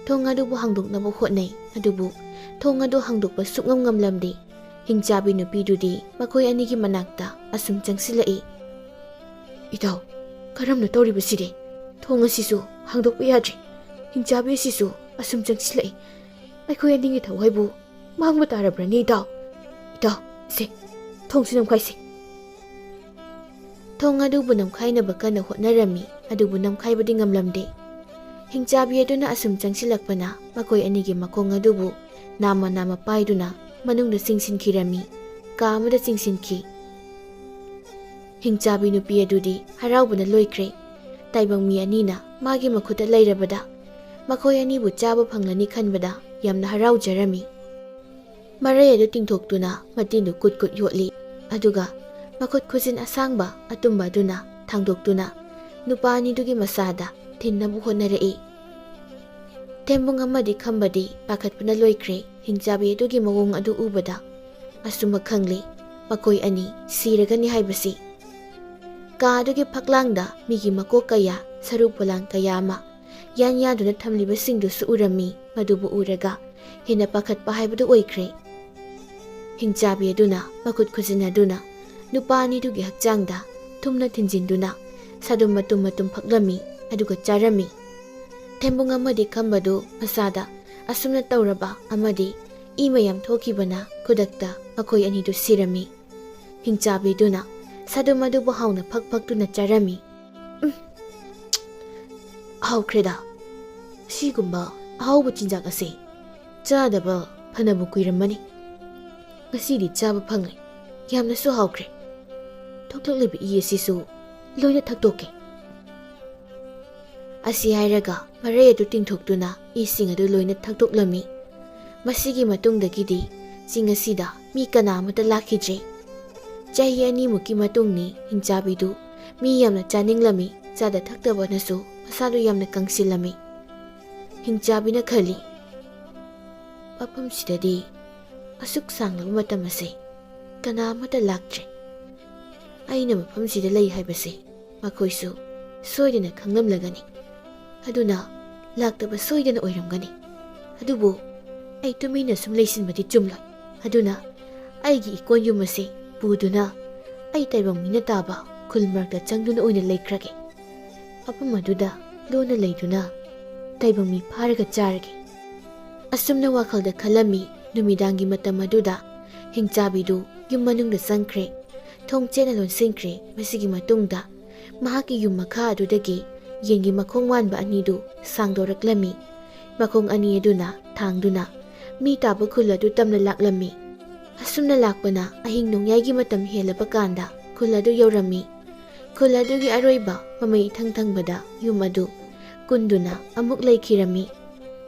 ꯊꯣꯡ ꯑꯗꯨꯕꯨ ꯍꯥꯡꯗꯣꯛꯅꯕ ꯍꯣꯠꯅꯩ, ꯑꯗꯨꯕꯨ ꯊꯣꯡ ꯑꯗꯨ ꯍꯥꯡꯗꯣꯛꯄ ꯁꯨꯛꯉꯝ ꯉꯝꯂꯝꯗꯦ꯫ ꯍꯤꯡꯆꯥꯕꯤ ꯅꯨꯄꯤꯗꯨꯗꯤ ꯃꯈꯣꯏ ꯑꯅꯤꯒꯤ ꯃꯅꯥꯛꯇ ꯑꯁꯨꯝ ꯆꯪꯁꯤꯜꯂꯛꯏ꯫ "ꯏꯇꯥꯎ, ꯀꯔꯝꯅ ꯇꯧꯔꯤꯕꯁꯤꯗꯤ? ꯊꯣꯡ ꯑꯁꯤꯁꯨ ꯍꯥꯡꯗꯣꯛꯄ ꯌꯥꯗ꯭ꯔꯤ꯫ ꯍꯤꯡꯆꯥꯕꯤ ꯑꯁꯤꯁꯨ ꯑꯁꯨꯝ ꯆꯪꯁꯤꯜꯂꯛꯏ꯫ ꯑꯩꯈꯣꯏ ꯑꯅꯤꯒꯤ ꯊꯋꯥꯏꯕꯨ ꯃꯥꯡꯕ ꯇꯥꯔꯕ꯭ꯔꯅꯤ ꯏꯇꯥꯎ? ꯏꯇꯥꯎ, ꯁꯦ, ꯊꯣꯡꯁꯤ ꯅꯝꯈꯥꯏꯁꯤ꯫" ꯊꯣꯡ ꯑꯗꯨꯕꯨ ꯅꯝꯈꯥꯏꯅꯕ ꯀꯟꯅ ꯍꯣꯠꯅꯔꯝꯃꯤ, ꯑꯗꯨꯕꯨ ꯅꯝꯈꯥꯏꯕꯗꯤ ꯉꯝꯂꯝꯗꯦ꯫ ꯍꯤꯡꯆꯥꯕꯤ ꯑꯗꯨꯅ ꯑꯁꯨꯝ ꯆꯪꯁꯤꯜꯂꯛꯄꯅ ꯃꯈꯣꯏ ꯑꯅꯤꯒꯤ ꯃꯈꯣꯡ ꯑꯗꯨꯕꯨ ꯅꯥꯝꯃ ꯅꯥꯝꯃ ꯄꯥꯏꯗꯨꯅ ꯃꯅꯨꯡꯗ ꯆꯤꯡꯁꯤꯟꯈꯤꯔꯝꯃꯤ꯫ ꯀꯥ ꯑꯃꯗ ꯆꯤꯡꯁꯤꯟꯈꯤ꯫ ꯍꯤꯡꯆꯥꯕꯤ ꯅꯨꯄꯤ ꯑꯗꯨꯗꯤ ꯍꯔꯥꯎꯕꯅ ꯂꯣꯏꯈ꯭ꯔꯦ꯫ ꯇꯥꯏꯕꯪ ꯃꯤ ꯑꯅꯤꯅ ꯃꯥꯒꯤ ꯃꯈꯨꯠꯇ ꯂꯩꯔꯕꯗ ꯃꯈꯣꯏ ꯑꯅꯤꯕꯨ ꯆꯥꯕ ꯐꯪꯂꯅꯤ ꯈꯟꯕꯗ ꯌꯥꯝꯅ ꯍꯔꯥꯎꯖꯔꯝꯃꯤ꯫ ꯃꯔꯩ ꯑꯗꯨ ꯇꯤꯡꯊꯣꯛꯇꯨꯅ ꯃꯇꯤꯟꯗꯨ ꯀꯨꯠ ꯀꯨꯠ ꯌꯣꯠꯂꯤ꯫ ꯑꯗꯨꯒ ꯃꯈꯨꯠ ꯈꯨꯖꯤꯟ ꯑꯁꯥꯡꯕ ꯑꯇꯨꯝꯕ ꯑꯗꯨꯅ ꯊꯥꯡꯗꯣꯛꯇꯨꯅ ꯅꯨꯄꯥ ꯑꯅꯤꯗꯨꯒꯤ ꯃꯁꯥꯗ ꯊꯤꯟꯅꯕ ꯍꯣꯠꯅꯔꯛꯏ꯫ ꯊꯦꯝꯕꯨꯡ ꯑꯃꯗꯤ ꯈꯝꯕꯗꯤ ꯄꯥꯈꯠꯄꯅ ꯂꯣꯏꯈ꯭ꯔꯦ꯫ ꯍꯤꯡꯆꯥꯕꯤ ꯑꯗꯨꯒꯤ ꯃꯑꯣꯡ ꯑꯗꯨ ꯎꯕꯗ ꯑꯁꯨꯝꯃꯛ ꯈꯪꯂꯦ, ꯃꯈꯣꯏ ꯑꯅꯤ ꯁꯤꯔꯒꯅꯤ ꯍꯥꯏꯕꯁꯤ꯫ ꯀꯥ ꯑꯗꯨꯒꯤ ꯐꯛꯂꯥꯡꯗ ꯃꯤꯒꯤ ꯃꯀꯣꯛ ꯀꯌꯥ, ꯁꯔꯨ ꯄꯣꯂꯥꯡ ꯀꯌꯥ ꯑꯃ ꯌꯥꯟ ꯌꯥꯟꯗꯨꯅ ꯊꯝꯂꯤꯕꯁꯤꯡꯗꯨꯁꯨ ꯎꯔꯝꯃꯤ꯫ ꯃꯗꯨꯕꯨ ꯎꯔꯒ ꯍꯦꯟꯅ ꯄꯥꯈꯠꯄ ꯍꯥꯏꯕꯗꯨ ꯑꯣꯏꯈ꯭ꯔꯦ꯫ ꯍꯤꯡꯆꯥꯕꯤ ꯑꯗꯨꯅ ꯃꯈꯨꯠ ꯈꯨꯖꯤꯟꯅꯗꯨꯅ ꯅꯨꯄꯥ ꯑꯅꯤꯗꯨꯒꯤ ꯍꯛꯆꯥꯡꯗ ꯊꯨꯝꯅ ꯊꯤꯟꯖꯤꯟꯗꯨꯅ ꯁꯥꯗꯨꯝ ꯃꯇꯨꯝ ꯃꯇꯨꯝ ꯐꯛꯂꯝꯃꯤ, ꯑꯗꯨꯒ ꯆꯥꯔꯝꯃꯤ꯫ ꯊꯦꯝꯕꯨꯡ ꯑꯃꯗꯤ ꯈꯝꯕꯗꯨ ꯃꯁꯥꯗ ꯑꯁꯨꯝꯅ ꯇꯧꯔꯕ ꯑꯃꯗꯤ ꯏ ꯃꯌꯥꯝ ꯊꯣꯛꯈꯤꯕꯅ ꯈꯨꯗꯛꯇ ꯃꯈꯣꯏ ꯑꯅꯤꯗꯨ ꯁꯤꯔꯝꯃꯤ꯫ ꯍꯤꯡꯆꯥꯕꯤꯗꯨꯅ ꯁꯥꯗꯨꯝ ꯑꯗꯨꯕꯨ ꯍꯥꯎꯅ ꯐꯛ ꯐꯛꯇꯨꯅ ꯆꯥꯔꯝꯃꯤ꯫ "ꯎꯝ, ꯍꯥꯎꯈ꯭ꯔꯦꯗ꯫ ꯑꯁꯤꯒꯨꯝꯕ ꯑꯍꯥꯎꯕ ꯆꯤꯟꯖꯥꯛ ꯑꯁꯤ ꯆꯥꯗꯕ ꯐꯅꯕꯨ ꯀꯨꯏꯔꯝꯃꯅꯤ꯫ ꯉꯁꯤꯗꯤ ꯆꯥꯕ ꯐꯪꯂꯦ꯫ ꯌꯥꯝꯅꯁꯨ ꯍꯥꯎꯈ꯭ꯔꯦ꯫ ꯊꯣꯛꯂꯛꯂꯤꯕ ꯏ ꯑꯁꯤꯁꯨ ꯂꯣꯏꯅ ꯊꯛꯇꯣꯛꯀꯦ"꯫ ꯑꯁꯤ ꯍꯥꯏꯔꯒ ꯃꯔꯩ ꯑꯗꯨ ꯇꯤꯡꯊꯣꯛꯇꯨꯅ ꯏꯁꯤꯡ ꯑꯗꯨ ꯂꯣꯏꯅ ꯊꯛꯇꯣꯛꯂꯝꯃꯤ꯫ ꯃꯁꯤꯒꯤ ꯃꯇꯨꯡꯗꯒꯤꯗꯤ ꯆꯤꯡ ꯑꯁꯤꯗ ꯃꯤ ꯀꯅꯥ ꯑꯃꯠꯇ ꯂꯥꯛꯈꯤꯗ꯭ꯔꯦ꯫ ꯆꯍꯤ ꯑꯅꯤꯃꯨꯛꯀꯤ ꯃꯇꯨꯡꯅꯤ꯫ ꯍꯤꯡꯆꯥꯕꯤꯗꯨ ꯃꯤ ꯌꯥꯝꯅ ꯆꯥꯅꯤꯡꯂꯝꯃꯤ꯫ ꯆꯥꯗ ꯊꯛꯇꯕꯅꯁꯨ ꯃꯁꯥꯗꯨ ꯌꯥꯝꯅ ꯀꯪꯁꯤꯜꯂꯝꯃꯤ꯫ ꯍꯤꯡꯆꯥꯕꯤꯅ ꯈꯜꯂꯤ, "ꯃꯐꯝꯁꯤꯗꯗꯤ ꯑꯁꯨꯛ ꯁꯥꯡꯂꯕ ꯃꯇꯝ ꯑꯁꯦ ꯀꯅꯥ ꯑꯃꯠꯇ ꯂꯥꯛꯇ꯭ꯔꯦ꯫ ꯑꯩꯅ ꯃꯐꯝꯁꯤꯗ ꯂꯩ ꯍꯥꯏꯕꯁꯦ ꯃꯈꯣꯏꯁꯨ ꯁꯣꯏꯗꯅ ꯈꯪꯂꯝꯂꯒꯅꯤ꯫ ꯑꯗꯨꯅ ꯂꯥꯛꯇꯕ ꯁꯣꯏꯗꯅ ꯑꯣꯏꯔꯝꯒꯅꯤ꯫ ꯑꯗꯨꯕꯨ ꯑꯩ ꯇꯨꯃꯤꯟꯅ ꯁꯨꯝ ꯂꯩꯁꯤꯟꯕꯗꯤ ꯆꯨꯝꯂꯣꯏ꯫ ꯑꯗꯨꯅ ꯑꯩꯒꯤ ꯏꯀꯣꯟ ꯌꯨꯝ ꯑꯁꯤ ꯄꯨꯗꯨꯅ ꯑꯩ ꯇꯥꯏꯕꯪ ꯃꯤꯅ ꯇꯥꯕ ꯈꯨꯜ ꯃꯔꯛꯇ ꯆꯪꯗꯨꯅ ꯑꯣꯏꯅ ꯂꯩꯈ꯭ꯔꯒꯦ꯫ ꯃꯐꯝ ꯑꯗꯨꯗ ꯂꯣꯟꯅ ꯂꯩꯗꯨꯅ ꯇꯥꯏꯕꯪ ꯃꯤ ꯐꯥꯔꯒ ꯆꯥꯔꯒꯦ"꯫ ꯑꯁꯨꯝꯅ ꯋꯥꯈꯜꯗ ꯈꯜꯂꯝꯃꯤ꯫ ꯅꯨꯃꯤꯗꯥꯡꯒꯤ ꯃꯇꯝ ꯑꯗꯨꯗ ꯍꯤꯡꯆꯥꯕꯤꯗꯨ ꯌꯨꯝ ꯃꯅꯨꯡꯗ ꯆꯪꯈ꯭ꯔꯦ꯫ ꯊꯣꯡ ꯆꯦꯠꯅ ꯂꯣꯟꯁꯤꯟꯈ꯭ꯔꯦ꯫ ꯃꯁꯤꯒꯤ ꯃꯇꯨꯡꯗ ꯃꯍꯥꯛꯀꯤ ꯌꯨꯝ ꯃꯈꯥ ꯑꯗꯨꯗꯒꯤ ꯌꯦꯟꯒꯤ ꯃꯈꯣꯡ ꯋꯥꯟꯕ ꯑꯅꯤꯗꯨ ꯁꯥꯡꯗꯣꯔꯛꯂꯝꯃꯤ꯫ ꯃꯈꯣꯡ ꯑꯅꯤ ꯑꯗꯨꯅ ꯊꯥꯡꯗꯨꯅ ꯃꯤ ꯇꯥꯕ ꯈꯨꯜ ꯑꯗꯨ ꯇꯝꯅ ꯂꯥꯛꯂꯝꯃꯤ꯫ ꯑꯁꯨꯝꯅ ꯂꯥꯛꯄꯅ ꯑꯍꯤꯡ ꯅꯣꯡꯌꯥꯏꯒꯤ ꯃꯇꯝ ꯍꯦꯜꯂꯕ ꯀꯥꯟꯗ ꯈꯨꯜ ꯑꯗꯨ ꯌꯧꯔꯝꯃꯤ꯫ ꯈꯨꯜ ꯑꯗꯨꯒꯤ ꯑꯔꯣꯏꯕ ꯃꯃꯩ ꯏꯊꯪ ꯊꯪꯕꯗ ꯌꯨꯝ ꯑꯗꯨ ꯀꯨꯟꯗꯨꯅ ꯑꯃꯨꯛ ꯂꯩꯈꯤꯔꯝꯃꯤ꯫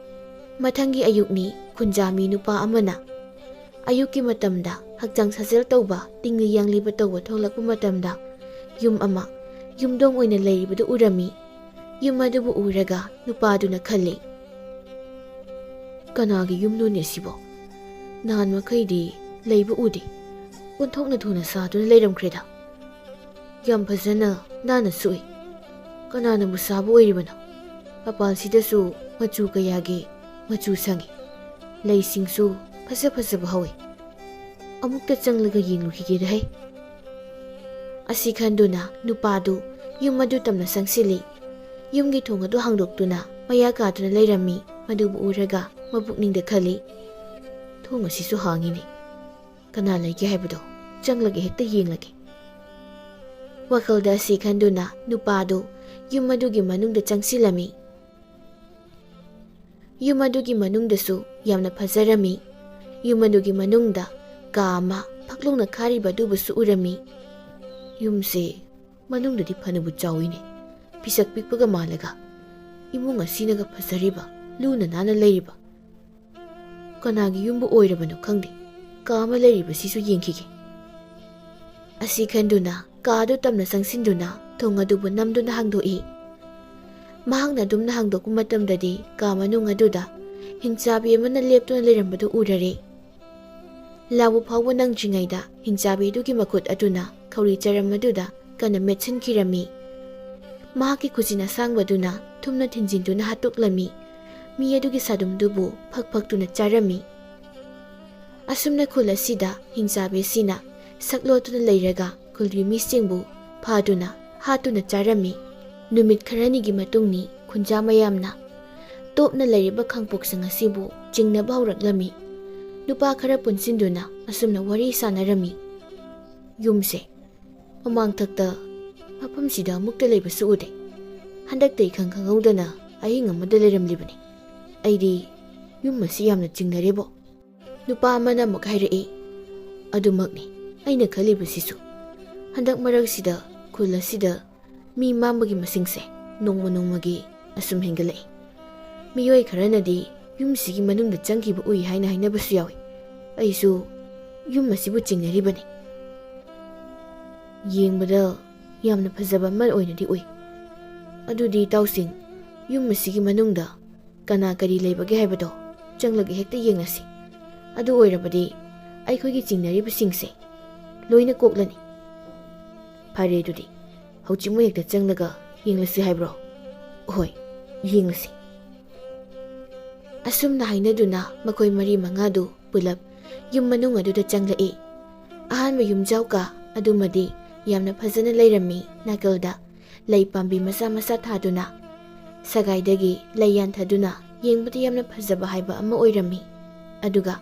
ꯃꯊꯪꯒꯤ ꯑꯌꯨꯛꯅꯤ꯫ ꯈꯨꯟꯖꯥꯃꯤ ꯅꯨꯄꯥ ꯑꯃꯅ ꯑꯌꯨꯛꯀꯤ ꯃꯇꯝꯗ ꯍꯛꯆꯥꯡ ꯁꯥꯖꯦꯜ ꯇꯧꯕ, ꯇꯤꯡꯂꯤ ꯌꯥꯡꯂꯤꯕ ꯇꯧꯕ ꯊꯣꯛꯂꯛꯄ ꯃꯇꯝꯗ ꯌꯨꯝ ꯑꯃ ꯌꯨꯝꯗꯣꯡ ꯑꯣꯏꯅ ꯂꯩꯔꯤꯕꯗꯨ ꯎꯔꯝꯃꯤ꯫ ꯌꯨꯝ ꯑꯗꯨꯕꯨ ꯎꯔꯒ ꯅꯨꯄꯥꯗꯨꯅ ꯈꯜꯂꯤ, "ꯀꯅꯥꯒꯤ ꯌꯨꯝꯅꯣꯅꯦ ꯁꯤꯕꯣ? ꯅꯍꯥꯟ ꯃꯈꯩꯗꯤ ꯂꯩꯕ ꯎꯗꯦ꯫ ꯑꯣꯟꯊꯣꯛꯅ ꯊꯨꯅ ꯁꯥꯗꯨꯅ ꯂꯩꯔꯝꯈ꯭ꯔꯦꯗ꯫ ꯌꯥꯝ ꯐꯖꯅ ꯅꯥꯟꯅ ꯁꯨꯏ꯫ ꯀꯅꯥꯅꯕꯨ ꯁꯥꯕ ꯑꯣꯏꯔꯤꯕꯅꯣ? ꯃꯄꯥꯟꯁꯤꯗꯁꯨ ꯃꯆꯨ ꯀꯌꯥꯒꯤ ꯃꯆꯨ ꯁꯪꯉꯤ꯫ ꯂꯩꯁꯤꯡꯁꯨ ꯐꯖ ꯐꯖꯕ ꯍꯧꯏ꯫ ꯑꯃꯨꯛꯇ ꯆꯪꯂꯒ ꯌꯦꯡꯂꯨꯈꯤꯒꯦꯗ ꯍꯩ꯫" ꯑꯁꯤ ꯈꯟꯗꯨꯅ ꯅꯨꯄꯥꯗꯨ ꯌꯨꯝ ꯑꯗꯨ ꯇꯝꯅ ꯆꯪꯁꯤꯜꯂꯤ꯫ ꯌꯨꯝꯒꯤ ꯊꯣꯡ ꯑꯗꯨ ꯍꯥꯡꯗꯣꯛꯇꯨꯅ ꯃꯌꯥ ꯀꯥꯗꯨꯅ ꯂꯩꯔꯝꯃꯤ꯫ ꯃꯗꯨꯕꯨ ꯎꯔꯒ ꯃꯄꯨꯛꯅꯤꯡꯗ ꯈꯜꯂꯤ, "ꯊꯣꯡ ꯑꯁꯤꯁꯨ ꯍꯥꯡꯉꯤꯅꯦ꯫ ꯀꯅꯥ ꯂꯩꯒꯦ ꯍꯥꯏꯕꯗꯣ ꯆꯪꯂꯒ ꯍꯦꯛꯇ ꯌꯦꯡꯂꯒꯦ꯫" ꯋꯥꯈꯜꯗ ꯑꯁꯤ ꯈꯟꯗꯨꯅ ꯅꯨꯄꯥꯗꯨ ꯌꯨꯝ ꯑꯗꯨꯒꯤ ꯃꯅꯨꯡꯗ ꯆꯪꯁꯤꯜꯂꯝꯃꯤ꯫ ꯌꯨꯝ ꯑꯗꯨꯒꯤ ꯃꯅꯨꯡꯗꯁꯨ ꯌꯥꯝꯅ ꯐꯖꯔꯝꯃꯤ꯫ ꯌꯨꯝ ꯑꯗꯨꯒꯤ ꯃꯅꯨꯡꯗ ꯀꯥ ꯑꯃ ꯐꯛꯂꯣꯡꯅ ꯈꯥꯔꯤꯕ ꯑꯗꯨꯕꯨꯁꯨ ꯎꯔꯝꯃꯤ꯫ ꯌꯨꯝꯁꯦ ꯃꯅꯨꯡꯗꯗꯤ ꯐꯅꯕꯨ ꯆꯥꯎꯏꯅꯦ꯫ ꯄꯤꯁꯛ ꯄꯤꯛꯄꯒ ꯃꯥꯜꯂꯒ ꯏꯃꯨꯡ ꯑꯁꯤꯅꯒ ꯐꯖꯔꯤꯕ, ꯂꯨꯅ ꯅꯥꯟꯅ ꯂꯩꯔꯤꯕ꯫ ꯀꯅꯥꯒꯤ ꯌꯨꯝꯕꯨ ꯑꯣꯏꯔꯕꯅꯣ ꯈꯪꯗꯦ꯫ ꯀꯥ ꯑꯃ ꯂꯩꯔꯤꯕꯁꯤꯁꯨ ꯌꯦꯡꯈꯤꯒꯦ꯫ ꯑꯁꯤ ꯈꯟꯗꯨꯅ ꯀꯥ ꯑꯗꯨ ꯇꯝꯅ ꯆꯪꯁꯤꯟꯗꯨꯅ ꯊꯣꯡ ꯑꯗꯨꯕꯨ ꯅꯝꯗꯨꯅ ꯍꯥꯡꯗꯣꯛꯏ꯫ ꯃꯍꯥꯛꯅ ꯑꯗꯨꯝꯅ ꯍꯥꯡꯗꯣꯛꯄ ꯃꯇꯝꯗꯗꯤ ꯀꯥ ꯃꯅꯨꯡ ꯑꯗꯨꯗ ꯍꯤꯡꯆꯥꯕꯤ ꯑꯃꯅ ꯂꯦꯞꯇꯨꯅ ꯂꯩꯔꯝꯕꯗꯨ ꯎꯔꯔꯦ꯫ ꯂꯥꯎꯕ ꯐꯥꯎꯕ ꯅꯪꯗ꯭ꯔꯤꯉꯩꯗ ꯍꯤꯡꯆꯥꯕꯤ ꯑꯗꯨꯒꯤ ꯃꯈꯨꯠ ꯑꯗꯨꯅ ꯈꯧꯔꯤ ꯆꯔꯝ ꯑꯗꯨꯗ ꯀꯟꯅ ꯃꯦꯠꯁꯤꯟꯈꯤꯔꯝꯃꯤ꯫ ꯃꯍꯥꯛꯀꯤ ꯈꯨꯖꯤꯟ ꯑꯁꯥꯡꯕꯗꯨꯅ ꯊꯨꯝꯅ ꯊꯤꯟꯖꯤꯟꯗꯨꯅ ꯍꯥꯠꯇꯣꯛꯂꯝꯃꯤ꯫ ꯃꯤ ꯑꯗꯨꯒꯤ ꯁꯥꯗꯨꯝꯗꯨꯕꯨ ꯐꯛ ꯐꯛꯇꯨꯅ ꯆꯥꯔꯝꯃꯤ꯫ ꯑꯁꯨꯝꯅ ꯈꯨꯜ ꯑꯁꯤꯗ ꯍꯤꯡꯆꯥꯕꯤ ꯑꯁꯤꯅ ꯁꯛꯂꯣꯠꯇꯨꯅ ꯂꯩꯔꯒ ꯈꯨꯜꯒꯤ ꯃꯤꯁꯤꯡꯕꯨ ꯐꯥꯗꯨꯅ ꯍꯥꯠꯇꯨꯅ ꯆꯥꯔꯝꯃꯤ꯫ ꯅꯨꯃꯤꯠ ꯈꯔꯅꯤꯒꯤ ꯃꯇꯨꯡꯅꯤ꯫ ꯈꯨꯟꯖꯥ ꯃꯌꯥꯝꯅ ꯇꯣꯞꯅ ꯂꯩꯔꯤꯕ ꯈꯥꯡꯄꯣꯛꯁꯪ ꯑꯁꯤꯕꯨ ꯆꯤꯡꯅꯕ ꯍꯧꯔꯛꯂꯝꯃꯤ꯫ ꯅꯨꯄꯥ ꯈꯔ ꯄꯨꯟꯁꯤꯟꯗꯨꯅ ꯑꯁꯨꯝꯅ ꯋꯥꯔꯤ ꯁꯥꯟꯅꯔꯝꯃꯤ꯫ "ꯌꯨꯝꯁꯦ ꯃꯃꯥꯡꯊꯛꯇ ꯃꯐꯝꯁꯤꯗ ꯑꯃꯨꯛꯇ ꯂꯩꯕꯁꯨ ꯎꯗꯦ꯫ ꯍꯟꯗꯛꯇ ꯏꯈꯪ ꯈꯪꯍꯧꯗꯅ ꯑꯍꯤꯡ ꯑꯃꯗ ꯂꯩꯔꯝꯂꯤꯕꯅꯤ꯫ ꯑꯩꯗꯤ ꯌꯨꯝ ꯑꯁꯤ ꯌꯥꯝꯅ ꯆꯤꯡꯅꯔꯦꯕꯣ?" ꯅꯨꯄꯥ ꯑꯃꯅ ꯑꯃꯨꯛ ꯍꯥꯏꯔꯛꯏ, "ꯑꯗꯨꯃꯛꯅꯤ ꯑꯩꯅ ꯈꯜꯂꯤꯕꯁꯤꯁꯨ꯫ ꯍꯟꯗꯛ ꯃꯔꯛꯁꯤꯗ ꯈꯨꯜ ꯑꯁꯤꯗ ꯃꯤ ꯃꯥꯡꯕꯒꯤ ꯃꯁꯤꯡꯁꯦ ꯅꯣꯡꯃ ꯅꯣꯡꯃꯒꯤ ꯑꯁꯨꯝ ꯍꯦꯟꯒꯠꯂꯛꯏ꯫ ꯃꯤꯑꯣꯏ ꯈꯔꯅꯗꯤ ꯌꯨꯝꯁꯤꯒꯤ ꯃꯅꯨꯡꯗ ꯆꯪꯈꯤꯕ ꯎꯏ ꯍꯥꯏꯅ ꯍꯥꯏꯅꯕꯁꯨ ꯌꯥꯎꯏ꯫ ꯑꯩꯁꯨ ꯌꯨꯝ ꯑꯁꯤꯕꯨ ꯆꯤꯡꯅꯔꯤꯕꯅꯤ꯫ ꯌꯦꯡꯕꯗ ꯌꯥꯝꯅ ꯐꯖꯕ ꯑꯃ ꯑꯣꯏꯅꯗꯤ ꯎꯏ꯫ ꯑꯗꯨꯗꯤ ꯏꯇꯥꯎꯁꯤꯡ, ꯌꯨꯝ ꯑꯁꯤꯒꯤ ꯃꯅꯨꯡꯗ ꯀꯅꯥ ꯀꯔꯤ ꯂꯩꯕꯒꯦ ꯍꯥꯏꯕꯗꯣ ꯆꯪꯂꯒ ꯍꯦꯛꯇ ꯌꯦꯡꯂꯁꯤ꯫ ꯑꯗꯨ ꯑꯣꯏꯔꯕꯗꯤ ꯑꯩꯈꯣꯏꯒꯤ ꯆꯤꯡꯅꯔꯤꯕꯁꯤꯡꯁꯦ ꯂꯣꯏꯅ ꯀꯣꯛꯂꯅꯤ꯫ ꯐꯔꯦ, ꯑꯗꯨꯗꯤ ꯍꯧꯖꯤꯛꯃꯛ ꯍꯦꯛꯇ ꯆꯪꯂꯒ ꯌꯦꯡꯂꯁꯤ ꯍꯥꯏꯕ꯭ꯔꯣ?" "ꯍꯣꯏ, ꯌꯦꯡꯂꯁꯤ꯫" ꯑꯁꯨꯝꯅ ꯍꯥꯏꯅꯗꯨꯅ ꯃꯈꯣꯏ ꯃꯔꯤ ꯃꯉꯥꯗꯨ ꯄꯨꯂꯞ ꯌꯨꯝ ꯃꯅꯨꯡ ꯑꯗꯨꯗ ꯆꯪꯂꯛꯏ꯫ ꯑꯍꯥꯟꯕ ꯌꯨꯝꯖꯥꯎ ꯀꯥ ꯑꯗꯨꯃꯗꯤ ꯌꯥꯝꯅ ꯐꯖꯅ ꯂꯩꯔꯝꯃꯤ꯫ ꯅꯥꯀꯜꯗ ꯂꯩ ꯄꯥꯝꯕꯤ ꯃꯆꯥ ꯃꯆꯥ ꯊꯥꯗꯨꯅ, ꯁꯒꯥꯏꯗꯒꯤ ꯂꯩ ꯌꯥꯟꯊꯗꯨꯅ ꯌꯦꯡꯕꯗ ꯌꯥꯝꯅ ꯐꯖꯕ ꯍꯥꯏꯕ ꯑꯃ ꯑꯣꯏꯔꯝꯃꯤ꯫ ꯑꯗꯨꯒ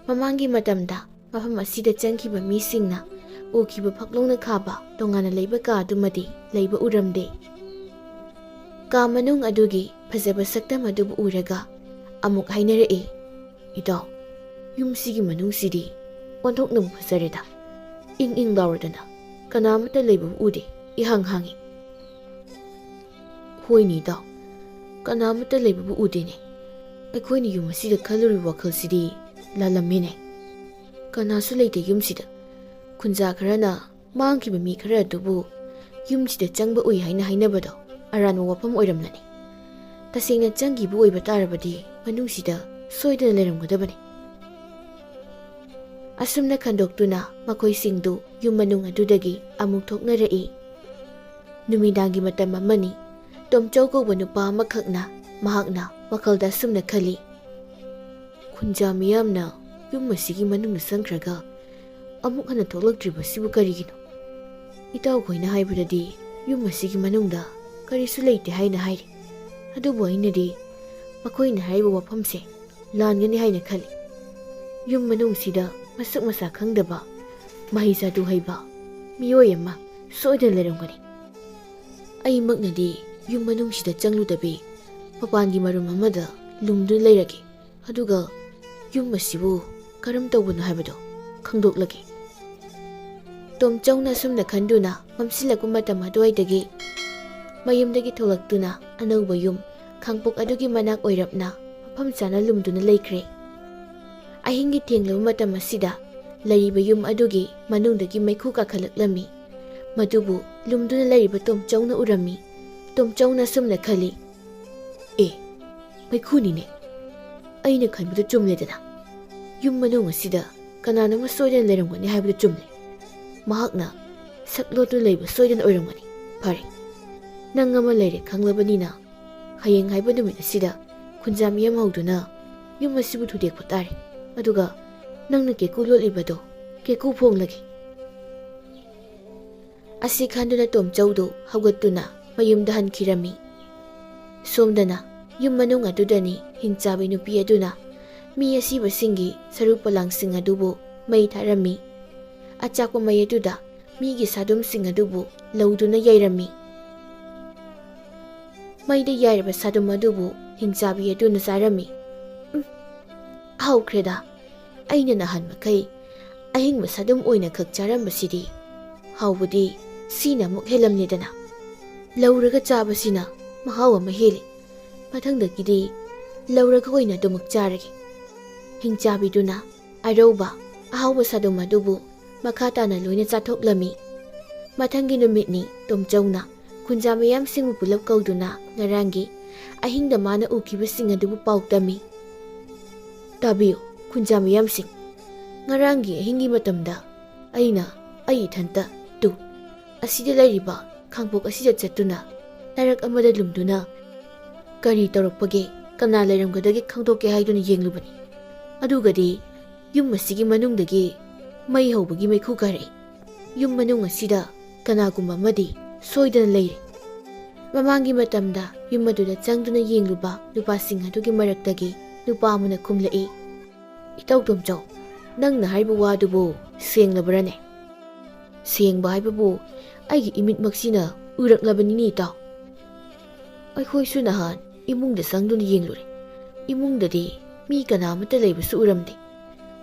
ꯃꯃꯥꯡꯒꯤ ꯃꯇꯝꯗ ꯃꯐꯝ ꯑꯁꯤꯗ ꯆꯪꯈꯤꯕ ꯃꯤꯁꯤꯡꯅ ꯎꯈꯤꯕ ꯐꯛꯂꯣꯡꯅ ꯈꯥꯕ ꯇꯣꯉꯥꯟꯅ ꯂꯩꯕ ꯀꯥ ꯑꯗꯨꯃꯗꯤ ꯂꯩꯕ ꯎꯔꯝꯗꯦ꯫ ꯀꯥ ꯃꯅꯨꯡ ꯑꯗꯨꯒꯤ ꯐꯖꯕ ꯁꯛꯇꯝ ꯑꯗꯨꯕꯨ ꯎꯔꯒ ꯑꯃꯨꯛ ꯍꯥꯏꯅꯔꯛꯏ, "ꯏꯇꯥꯎ, ꯌꯨꯝꯁꯤꯒꯤ ꯃꯅꯨꯡꯁꯤꯗꯤ ꯑꯣꯟꯊꯣꯛꯅꯕꯨ ꯐꯖꯔꯦꯗ꯫ ꯏꯪ ꯏꯪ ꯂꯥꯎꯔꯗꯅ ꯀꯅꯥ ꯑꯃꯠꯇ ꯂꯩꯕꯕꯨ ꯎꯗꯦ, ꯏꯍꯥꯡ ꯍꯥꯡꯉꯤ꯫" "ꯍꯣꯏꯅꯦ ꯏꯇꯥꯎ, ꯀꯅꯥ ꯑꯃꯠꯇ ꯂꯩꯕꯕꯨ ꯎꯗꯦꯅꯦ꯫ ꯑꯩꯈꯣꯏꯅ ꯌꯨꯝ ꯑꯁꯤꯗ ꯈꯜꯂꯨꯔꯤꯕ ꯋꯥꯈꯜꯁꯤꯗꯤ ꯂꯥꯜꯂꯝꯃꯦꯅꯦ꯫ ꯀꯅꯥꯁꯨ ꯂꯩꯇꯦ ꯌꯨꯝꯁꯤꯗ꯫ ꯈꯨꯟꯖꯥ ꯈꯔꯅ ꯃꯥꯡꯈꯤꯕ ꯃꯤ ꯈꯔ ꯑꯗꯨꯕꯨ ꯌꯨꯝꯁꯤꯗ ꯆꯪꯕ ꯎꯏ ꯍꯥꯏꯅ ꯍꯥꯏꯅꯕꯗꯣ ꯑꯔꯥꯟꯕ ꯋꯥꯐꯝ ꯑꯣꯏꯔꯝꯂꯅꯤ꯫ ꯇꯁꯦꯡꯅ ꯆꯪꯈꯤꯕ ꯑꯣꯏꯕ ꯇꯥꯔꯕꯗꯤ ꯃꯅꯨꯡꯁꯤꯗ ꯁꯣꯏꯗꯅ ꯂꯩꯔꯝꯒꯗꯕꯅꯤ꯫" ꯑꯁꯨꯝꯅ ꯈꯟꯗꯣꯛꯇꯨꯅ ꯃꯈꯣꯏꯁꯤꯡꯗꯨ ꯌꯨꯝ ꯃꯅꯨꯡ ꯑꯗꯨꯗꯒꯤ ꯑꯃꯨꯛ ꯊꯣꯛꯅꯔꯛꯏ꯫ ꯅꯨꯃꯤꯗꯥꯡꯒꯤ ꯃꯇꯝ ꯑꯃꯅꯤ꯫ ꯇꯣꯝꯆꯧ ꯀꯧꯕ ꯅꯨꯄꯥ ꯑꯃꯈꯛꯅ ꯃꯍꯥꯛꯅ ꯋꯥꯈꯜꯗ ꯑꯁꯨꯝꯅ ꯈꯜꯂꯤ, "ꯈꯨꯟꯖꯥ ꯃꯤꯌꯥꯝꯅ ꯌꯨꯝ ꯑꯁꯤꯒꯤ ꯃꯅꯨꯡꯗ ꯆꯪꯈ꯭ꯔꯒ ꯑꯃꯨꯛ ꯍꯟꯅ ꯊꯣꯛꯂꯛꯇ꯭ꯔꯤꯕꯁꯤꯕꯨ ꯀꯔꯤꯒꯤꯅꯣ? ꯏꯇꯥꯎꯈꯣꯏꯅ ꯍꯥꯏꯕꯗꯗꯤ ꯌꯨꯝ ꯑꯁꯤꯒꯤ ꯃꯅꯨꯡꯗ ꯀꯔꯤꯁꯨ ꯂꯩꯇꯦ ꯍꯥꯏꯅ ꯍꯥꯏꯔꯤ꯫ ꯑꯗꯨꯕꯨ ꯑꯩꯅꯗꯤ ꯃꯈꯣꯏꯅ ꯍꯥꯏꯔꯤꯕ ꯋꯥꯐꯝꯁꯦ ꯂꯥꯟꯒꯅꯤ ꯍꯥꯏꯅ ꯈꯜꯂꯤ꯫ ꯌꯨꯝ ꯃꯅꯨꯡꯁꯤꯗ ꯃꯁꯛ ꯃꯁꯥ ꯈꯪꯗꯕ ꯃꯍꯩ ꯖꯥꯗꯨ ꯍꯩꯕ ꯃꯤꯑꯣꯏ ꯑꯃ ꯁꯣꯏꯗꯅ ꯂꯩꯔꯝꯒꯅꯤ꯫ ꯑꯩꯃꯛꯅꯗꯤ ꯌꯨꯝ ꯃꯅꯨꯡꯁꯤꯗ ꯆꯪꯂꯨꯗꯕꯤ ꯃꯄꯥꯟꯒꯤ ꯃꯔꯨꯝ ꯑꯃꯗ ꯂꯨꯝꯗꯨꯅ ꯂꯩꯔꯒꯦ꯫ ꯑꯗꯨꯒ ꯌꯨꯝ ꯑꯁꯤꯕꯨ ꯀꯔꯝ ꯇꯧꯕꯅꯣ ꯍꯥꯏꯕꯗꯣ ꯈꯪꯗꯣꯛꯂꯒꯦ꯫ ꯇꯣꯝꯆꯧꯅ ꯑꯁꯨꯝꯅ ꯈꯟꯗꯨꯅ ꯃꯝꯁꯤꯜꯂꯛꯄ ꯃꯇꯝ ꯑꯗꯨꯋꯥꯏꯗꯒꯤ ꯃꯌꯨꯝꯗꯒꯤ ꯊꯣꯛꯂꯛꯇꯨꯅ ꯑꯅꯧꯕ ꯌꯨꯝ ꯈꯥꯡꯄꯣꯛ ꯑꯗꯨꯒꯤ ꯃꯅꯥꯛ ꯑꯣꯏꯔꯞꯅ ꯃꯐꯝ ꯆꯥꯅ ꯂꯨꯝꯗꯨꯅ ꯂꯩꯈ꯭ꯔꯦ꯫ ꯑꯍꯤꯡꯒꯤ ꯊꯦꯡꯂꯕ ꯃꯇꯝ ꯑꯁꯤꯗ ꯂꯩꯔꯤꯕ ꯌꯨꯝ ꯑꯗꯨꯒꯤ ꯃꯅꯨꯡꯗꯒꯤ ꯃꯩꯈꯨ ꯀꯥꯈꯠꯂꯛꯂꯝꯃꯤ꯫ ꯃꯗꯨꯕꯨ ꯂꯨꯝꯗꯨꯅ ꯂꯩꯔꯤꯕ ꯇꯣꯝꯆꯧꯅ ꯎꯔꯝꯃꯤ꯫ ꯇꯣꯝꯆꯧꯅ ꯑꯁꯨꯝꯅ ꯈꯜꯂꯤ, "ꯑꯦ, ꯃꯩꯈꯨꯅꯤꯅꯦ꯫ ꯑꯩꯅ ꯈꯟꯕꯗꯨ ꯆꯨꯝꯂꯦꯗꯅ꯫ ꯌꯨꯝ ꯃꯅꯨꯡ ꯑꯁꯤꯗ ꯀꯅꯥꯅꯣꯃ ꯁꯣꯏꯗꯅ ꯂꯩꯔꯝꯒꯅꯤ ꯍꯥꯏꯕꯗꯨ ꯆꯨꯝꯂꯦ꯫ ꯃꯍꯥꯛꯅ ꯁꯛ ꯂꯣꯠꯇꯨꯅ ꯂꯩꯕ ꯁꯣꯏꯗꯅ ꯑꯣꯏꯔꯝꯒꯅꯤ꯫ ꯐꯔꯦ, ꯅꯪ ꯑꯃ ꯂꯩꯔꯦ ꯈꯪꯂꯕꯅꯤꯅ, ꯍꯌꯦꯡ ꯍꯥꯏꯕ ꯅꯨꯃꯤꯠ ꯑꯁꯤꯗ ꯈꯨꯟꯖꯥ ꯃꯤꯌꯥꯝ ꯍꯧꯗꯨꯅ ꯌꯨꯝ ꯑꯁꯤꯕꯨ ꯊꯨꯗꯦꯛꯄ ꯇꯥꯔꯦ꯫ ꯑꯗꯨꯒ ꯅꯪꯅ ꯀꯦꯀꯨ ꯂꯣꯠꯂꯤꯕꯗꯣ ꯀꯦꯀꯨ ꯐꯣꯡꯂꯒꯦ꯫" ꯑꯁꯤ ꯈꯟꯗꯨꯅ ꯇꯣꯝꯆꯧꯗꯨ ꯍꯧꯒꯠꯇꯨꯅ ꯃꯌꯨꯝꯗ ꯍꯟꯈꯤꯔꯝꯃꯤ꯫ ꯁꯣꯝꯗꯅ ꯌꯨꯝ ꯃꯅꯨꯡ ꯑꯗꯨꯗꯅꯤ ꯍꯤꯡꯆꯥꯕꯤ ꯅꯨꯄꯤ ꯑꯗꯨꯅ ꯃꯤ ꯑꯁꯤꯕꯁꯤꯡꯒꯤ ꯁꯔꯨ ꯄꯣꯂꯥꯡꯁꯤꯡ ꯑꯗꯨꯕꯨ ꯃꯩ ꯊꯥꯔꯝꯃꯤ꯫ ꯑꯆꯥꯛꯄ ꯃꯩ ꯑꯗꯨꯗ ꯃꯤꯒꯤ ꯁꯥꯗꯨꯝꯁꯤꯡ ꯑꯗꯨꯕꯨ ꯂꯧꯗꯨꯅ ꯌꯩꯔꯝꯃꯤ꯫ ꯃꯩꯗ ꯌꯥꯏꯔꯕ ꯁꯥꯗꯨꯝ ꯑꯗꯨꯕꯨ ꯍꯤꯡꯆꯥꯕꯤ ꯑꯗꯨꯅ ꯆꯥꯔꯝꯃꯤ꯫ "ꯎꯝ, ꯍꯥꯎꯈ꯭ꯔꯦꯗ꯫ ꯑꯩꯅ ꯅꯍꯥꯟ ꯃꯈꯩ ꯑꯍꯤꯡꯕ ꯁꯥꯗꯨꯝ ꯑꯣꯏꯅ ꯈꯛ ꯆꯥꯔꯝꯕꯁꯤꯗꯤ ꯍꯥꯎꯕꯗꯤ ꯁꯤꯅ ꯑꯃꯨꯛ ꯍꯦꯜꯂꯝꯂꯦꯗꯅ꯫ ꯂꯧꯔꯒ ꯆꯥꯕꯁꯤꯅ ꯃꯍꯥꯎ ꯑꯃ ꯍꯦꯜꯂꯤ꯫ ꯃꯊꯪꯗꯒꯤꯗꯤ ꯂꯧꯔꯒ ꯑꯣꯏꯅ ꯑꯗꯨꯃꯛ ꯆꯥꯔꯒꯦ꯫" ꯍꯤꯡꯆꯥꯕꯤꯗꯨꯅ ꯑꯔꯧꯕ ꯑꯍꯥꯎꯕ ꯁꯥꯗꯨꯝ ꯑꯗꯨꯕꯨ ꯃꯈꯥ ꯇꯥꯅ ꯂꯣꯏꯅ ꯆꯥꯊꯣꯛꯂꯝꯃꯤ꯫ ꯃꯊꯪꯒꯤ ꯅꯨꯃꯤꯠꯅꯤ ꯇꯣꯝꯆꯧꯅ ꯈꯨꯟꯖꯥ ꯃꯤꯌꯥꯝꯁꯤꯡꯕꯨ ꯄꯨꯂꯞ ꯀꯧꯗꯨꯅ ꯉꯔꯥꯡꯒꯤ ꯑꯍꯤꯡꯗ ꯃꯥꯅ ꯎꯈꯤꯕꯁꯤꯡ ꯑꯗꯨꯕꯨ ꯄꯥꯎ ꯇꯝꯃꯤ꯫ "ꯇꯥꯕꯤꯌꯨ, ꯈꯨꯟꯖꯥ ꯃꯤꯌꯥꯝꯁꯤꯡ, ꯉꯔꯥꯡꯒꯤ ꯑꯍꯤꯡꯒꯤ ꯃꯇꯝꯗ ꯑꯩꯅ ꯑꯩ ꯏꯊꯟꯇ ꯇꯨ ꯑꯁꯤꯗ ꯂꯩꯔꯤꯕ ꯈꯥꯡꯄꯣꯛ ꯑꯁꯤꯗ ꯆꯠꯇꯨꯅ ꯂꯩꯔꯛ ꯑꯃꯗ ꯂꯨꯝꯗꯨꯅ ꯀꯔꯤ ꯇꯧꯔꯛꯄꯒꯦ, ꯀꯅꯥ ꯂꯩꯔꯝꯒꯗꯒꯦ ꯈꯪꯗꯣꯛꯀꯦ ꯍꯥꯏꯗꯨꯅ ꯌꯦꯡꯂꯨꯕꯅꯤ꯫ ꯑꯗꯨꯒꯗꯤ ꯌꯨꯝ ꯑꯁꯤꯒꯤ ꯃꯅꯨꯡꯗꯒꯤ ꯃꯩ ꯍꯧꯕꯒꯤ ꯃꯩꯈꯨ ꯀꯥꯔꯛꯏ꯫ ꯌꯨꯝ ꯃꯅꯨꯡ ꯑꯁꯤꯗ ꯀꯅꯥꯒꯨꯝꯕ ꯑꯃꯗꯤ ꯁꯣꯏꯗꯅ ꯂꯩꯔꯦ꯫" ꯃꯃꯥꯡꯒꯤ ꯃꯇꯝꯗ ꯌꯨꯝ ꯑꯗꯨꯗ ꯆꯪꯗꯨꯅ ꯌꯦꯡꯂꯨꯕ ꯅꯨꯄꯥꯁꯤꯡ ꯑꯗꯨꯒꯤ ꯃꯔꯛꯇꯒꯤ ꯅꯨꯄꯥ ꯑꯃꯅ ꯈꯨꯝꯂꯛꯏ, "ꯏꯇꯥꯎ ꯇꯣꯝꯆꯧ, ꯅꯪꯅ ꯍꯥꯏꯔꯤꯕ ꯋꯥꯗꯨꯕꯨ ꯁꯦꯡꯂꯕ꯭ꯔꯥꯅꯦ?" "ꯁꯦꯡꯕ ꯍꯥꯏꯕꯕꯨ ꯑꯩꯒꯤ ꯏꯃꯤꯠꯃꯛꯁꯤꯅ ꯎꯔꯛꯂꯕꯅꯤꯅꯦ ꯏꯇꯥꯎ꯫ ꯑꯩꯈꯣꯏꯁꯨ ꯅꯍꯥꯟ ꯏꯃꯨꯡꯗ ꯆꯪꯗꯨꯅ ꯌꯦꯡꯂꯨꯔꯦ꯫ ꯏꯃꯨꯡꯗꯗꯤ ꯃꯤ ꯀꯅꯥ ꯑꯃꯠꯇ ꯂꯩꯕꯁꯨ ꯎꯔꯝꯗꯦ꯫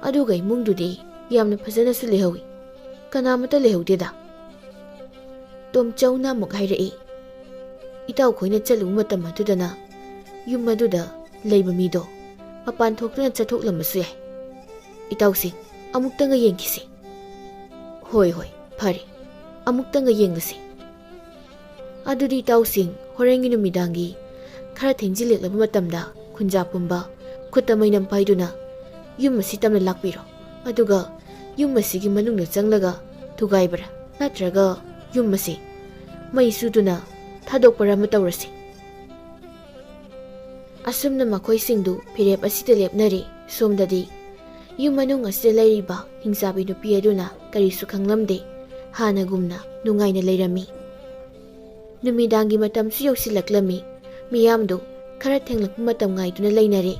ꯑꯗꯨꯒ ꯏꯃꯨꯡꯗꯨꯗꯤ ꯌꯥꯝꯅ ꯐꯖꯅꯁꯨ ꯂꯩꯍꯧꯏ꯫ ꯀꯅꯥ ꯑꯃꯠꯇ ꯂꯩꯍꯧꯗꯦꯗ꯫ ꯇꯣꯝꯆꯧꯅ ꯑꯃꯨꯛ ꯍꯥꯏꯔꯛꯏ, "ꯏꯇꯥꯎꯈꯣꯏꯅ ꯆꯠꯂꯨꯕ ꯃꯇꯝ ꯑꯗꯨꯗꯅ ꯌꯨꯝ ꯑꯗꯨꯗ ꯂꯩꯕ ꯃꯤꯗꯣ ꯃꯄꯥꯟ ꯊꯣꯛꯇꯨꯅ ꯆꯠꯊꯣꯛꯂꯝꯕꯁꯨ ꯌꯥꯏ꯫ ꯏꯇꯥꯎꯁꯤꯡ, ꯑꯃꯨꯛꯇꯪꯒ ꯌꯦꯡꯈꯤꯁꯤ꯫" "ꯍꯣꯏ, ꯍꯣꯏ, ꯐꯔꯦ, ꯑꯃꯨꯛꯇꯪꯒ ꯌꯦꯡꯂꯁꯤ꯫" "ꯑꯗꯨꯗꯤ ꯏꯇꯥꯎꯁꯤꯡ, ꯍꯣꯔꯦꯟꯒꯤ ꯅꯨꯃꯤꯗꯥꯡꯒꯤ ꯈꯔ ꯊꯦꯡꯖꯤꯜꯂꯛꯂꯕ ꯃꯇꯝꯗ ꯈꯨꯟꯖꯥ ꯄꯨꯝꯕ ꯈꯨꯠꯇ ꯃꯩꯅꯝ ꯄꯥꯏꯗꯨꯅ ꯌꯨꯝ ꯑꯁꯤ ꯇꯞꯅ ꯂꯥꯛꯄꯤꯔꯣ꯫ ꯑꯗꯨꯒ ꯌꯨꯝ ꯑꯁꯤꯒꯤ ꯃꯅꯨꯡꯗ ꯆꯪꯂꯒ ꯊꯨꯒꯥꯏꯕꯔꯥ, ꯅꯠꯇ꯭ꯔꯒ ꯌꯨꯝ ꯑꯁꯤ ꯃꯩ ꯆꯨꯗꯨꯅ ꯊꯥꯗꯣꯛꯄꯔꯥ ꯑꯃ ꯇꯧꯔꯁꯤ꯫" ꯑꯁꯨꯝꯅ ꯃꯈꯣꯏꯁꯤꯡꯗꯨ ꯐꯤꯔꯦꯞ ꯑꯁꯤꯗ ꯂꯦꯞꯅꯔꯦ꯫ ꯁꯣꯝꯗꯗꯤ ꯌꯨꯝ ꯃꯅꯨꯡ ꯑꯁꯤꯗ ꯂꯩꯔꯤꯕ ꯍꯤꯡꯆꯥꯕꯤ ꯅꯨꯄꯤ ꯑꯗꯨꯅ ꯀꯔꯤꯁꯨ ꯈꯪꯂꯝꯗꯦ꯫ ꯍꯥꯟꯅꯒꯨꯝꯅ ꯅꯨꯡꯉꯥꯏꯅ ꯂꯩꯔꯝꯃꯤ꯫ ꯅꯨꯃꯤꯗꯥꯡꯒꯤ ꯃꯇꯝꯁꯨ ꯌꯧꯁꯤꯜꯂꯛꯂꯝꯃꯤ꯫ ꯃꯤꯌꯥꯝꯗꯨ ꯈꯔ ꯊꯦꯡꯂꯛꯄ ꯃꯇꯝ ꯉꯥꯏꯗꯨꯅ ꯂꯩꯅꯔꯦ꯫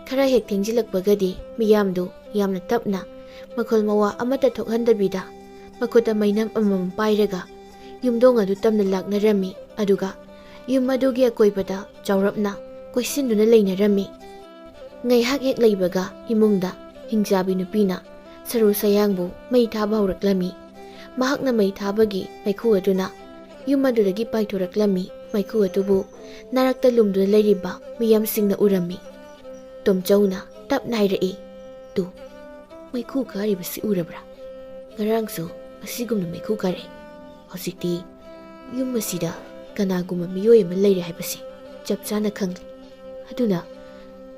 ꯈꯔ ꯍꯦꯛ ꯊꯦꯡꯖꯤꯜꯂꯛꯄꯒꯗꯤ ꯃꯤꯌꯥꯝꯗꯨ ꯌꯥꯝꯅ ꯇꯞꯅ, ꯃꯈꯣꯜ ꯃꯋꯥ ꯑꯃꯠꯇ ꯊꯣꯛꯍꯟꯗꯕꯤꯗ, ꯃꯈꯨꯠꯇ ꯃꯩꯅꯝ ꯑꯃꯃꯝ ꯄꯥꯏꯔꯒ ꯌꯨꯝꯗꯣꯡ ꯑꯗꯨ ꯇꯞꯅ ꯂꯥꯛꯅꯔꯝꯃꯤ꯫ ꯑꯗꯨꯒ ꯌꯨꯝ ꯑꯗꯨꯒꯤ ꯑꯀꯣꯏꯕꯗ ꯆꯥꯎꯔꯞꯅ ꯀꯣꯏꯁꯤꯟꯗꯨꯅ ꯂꯩꯅꯔꯝꯃꯤ꯫ ꯉꯥꯏꯍꯥꯛ ꯍꯦꯛ ꯂꯩꯕꯒ ꯏꯃꯨꯡꯗ ꯍꯤꯡꯆꯥꯕꯤ ꯅꯨꯄꯤꯅ ꯁꯔꯨ ꯁꯌꯥꯡꯕꯨ ꯃꯩ ꯊꯥꯕ ꯍꯧꯔꯛꯂꯝꯃꯤ꯫ ꯃꯍꯥꯛꯅ ꯃꯩ ꯊꯥꯕꯒꯤ ꯃꯩꯈꯨ ꯑꯗꯨꯅ ꯌꯨꯝ ꯑꯗꯨꯗꯒꯤ ꯄꯥꯏꯊꯣꯔꯛꯂꯝꯃꯤ꯫ ꯃꯩꯈꯨ ꯑꯗꯨꯕꯨ ꯅꯥꯔꯛꯇ ꯂꯨꯝꯗꯨꯅ ꯂꯩꯔꯤꯕ ꯃꯤꯌꯥꯝꯁꯤꯡꯅ ꯎꯔꯝꯃꯤ꯫ ꯇꯣꯝꯆꯧꯅ ꯇꯞꯅ ꯍꯥꯏꯔꯛꯏ, "ꯇꯨ, ꯃꯩꯈꯨ ꯀꯥꯔꯤꯕꯁꯤ ꯎꯔꯕ꯭ꯔꯥ? ꯉꯔꯥꯡꯁꯨ ꯑꯁꯤꯒꯨꯝꯅ ꯃꯩꯈꯨ ꯀꯥꯔꯛꯏ꯫ ꯍꯧꯖꯤꯛꯇꯤ ꯌꯨꯝ ꯑꯁꯤꯗ ꯀꯅꯥꯒꯨꯝꯕ ꯃꯤꯑꯣꯏ ꯑꯃ ꯂꯩꯔꯦ ꯍꯥꯏꯕꯁꯤ ꯆꯞ ꯆꯥꯅ ꯈꯪꯂꯦ꯫ ꯑꯗꯨꯅ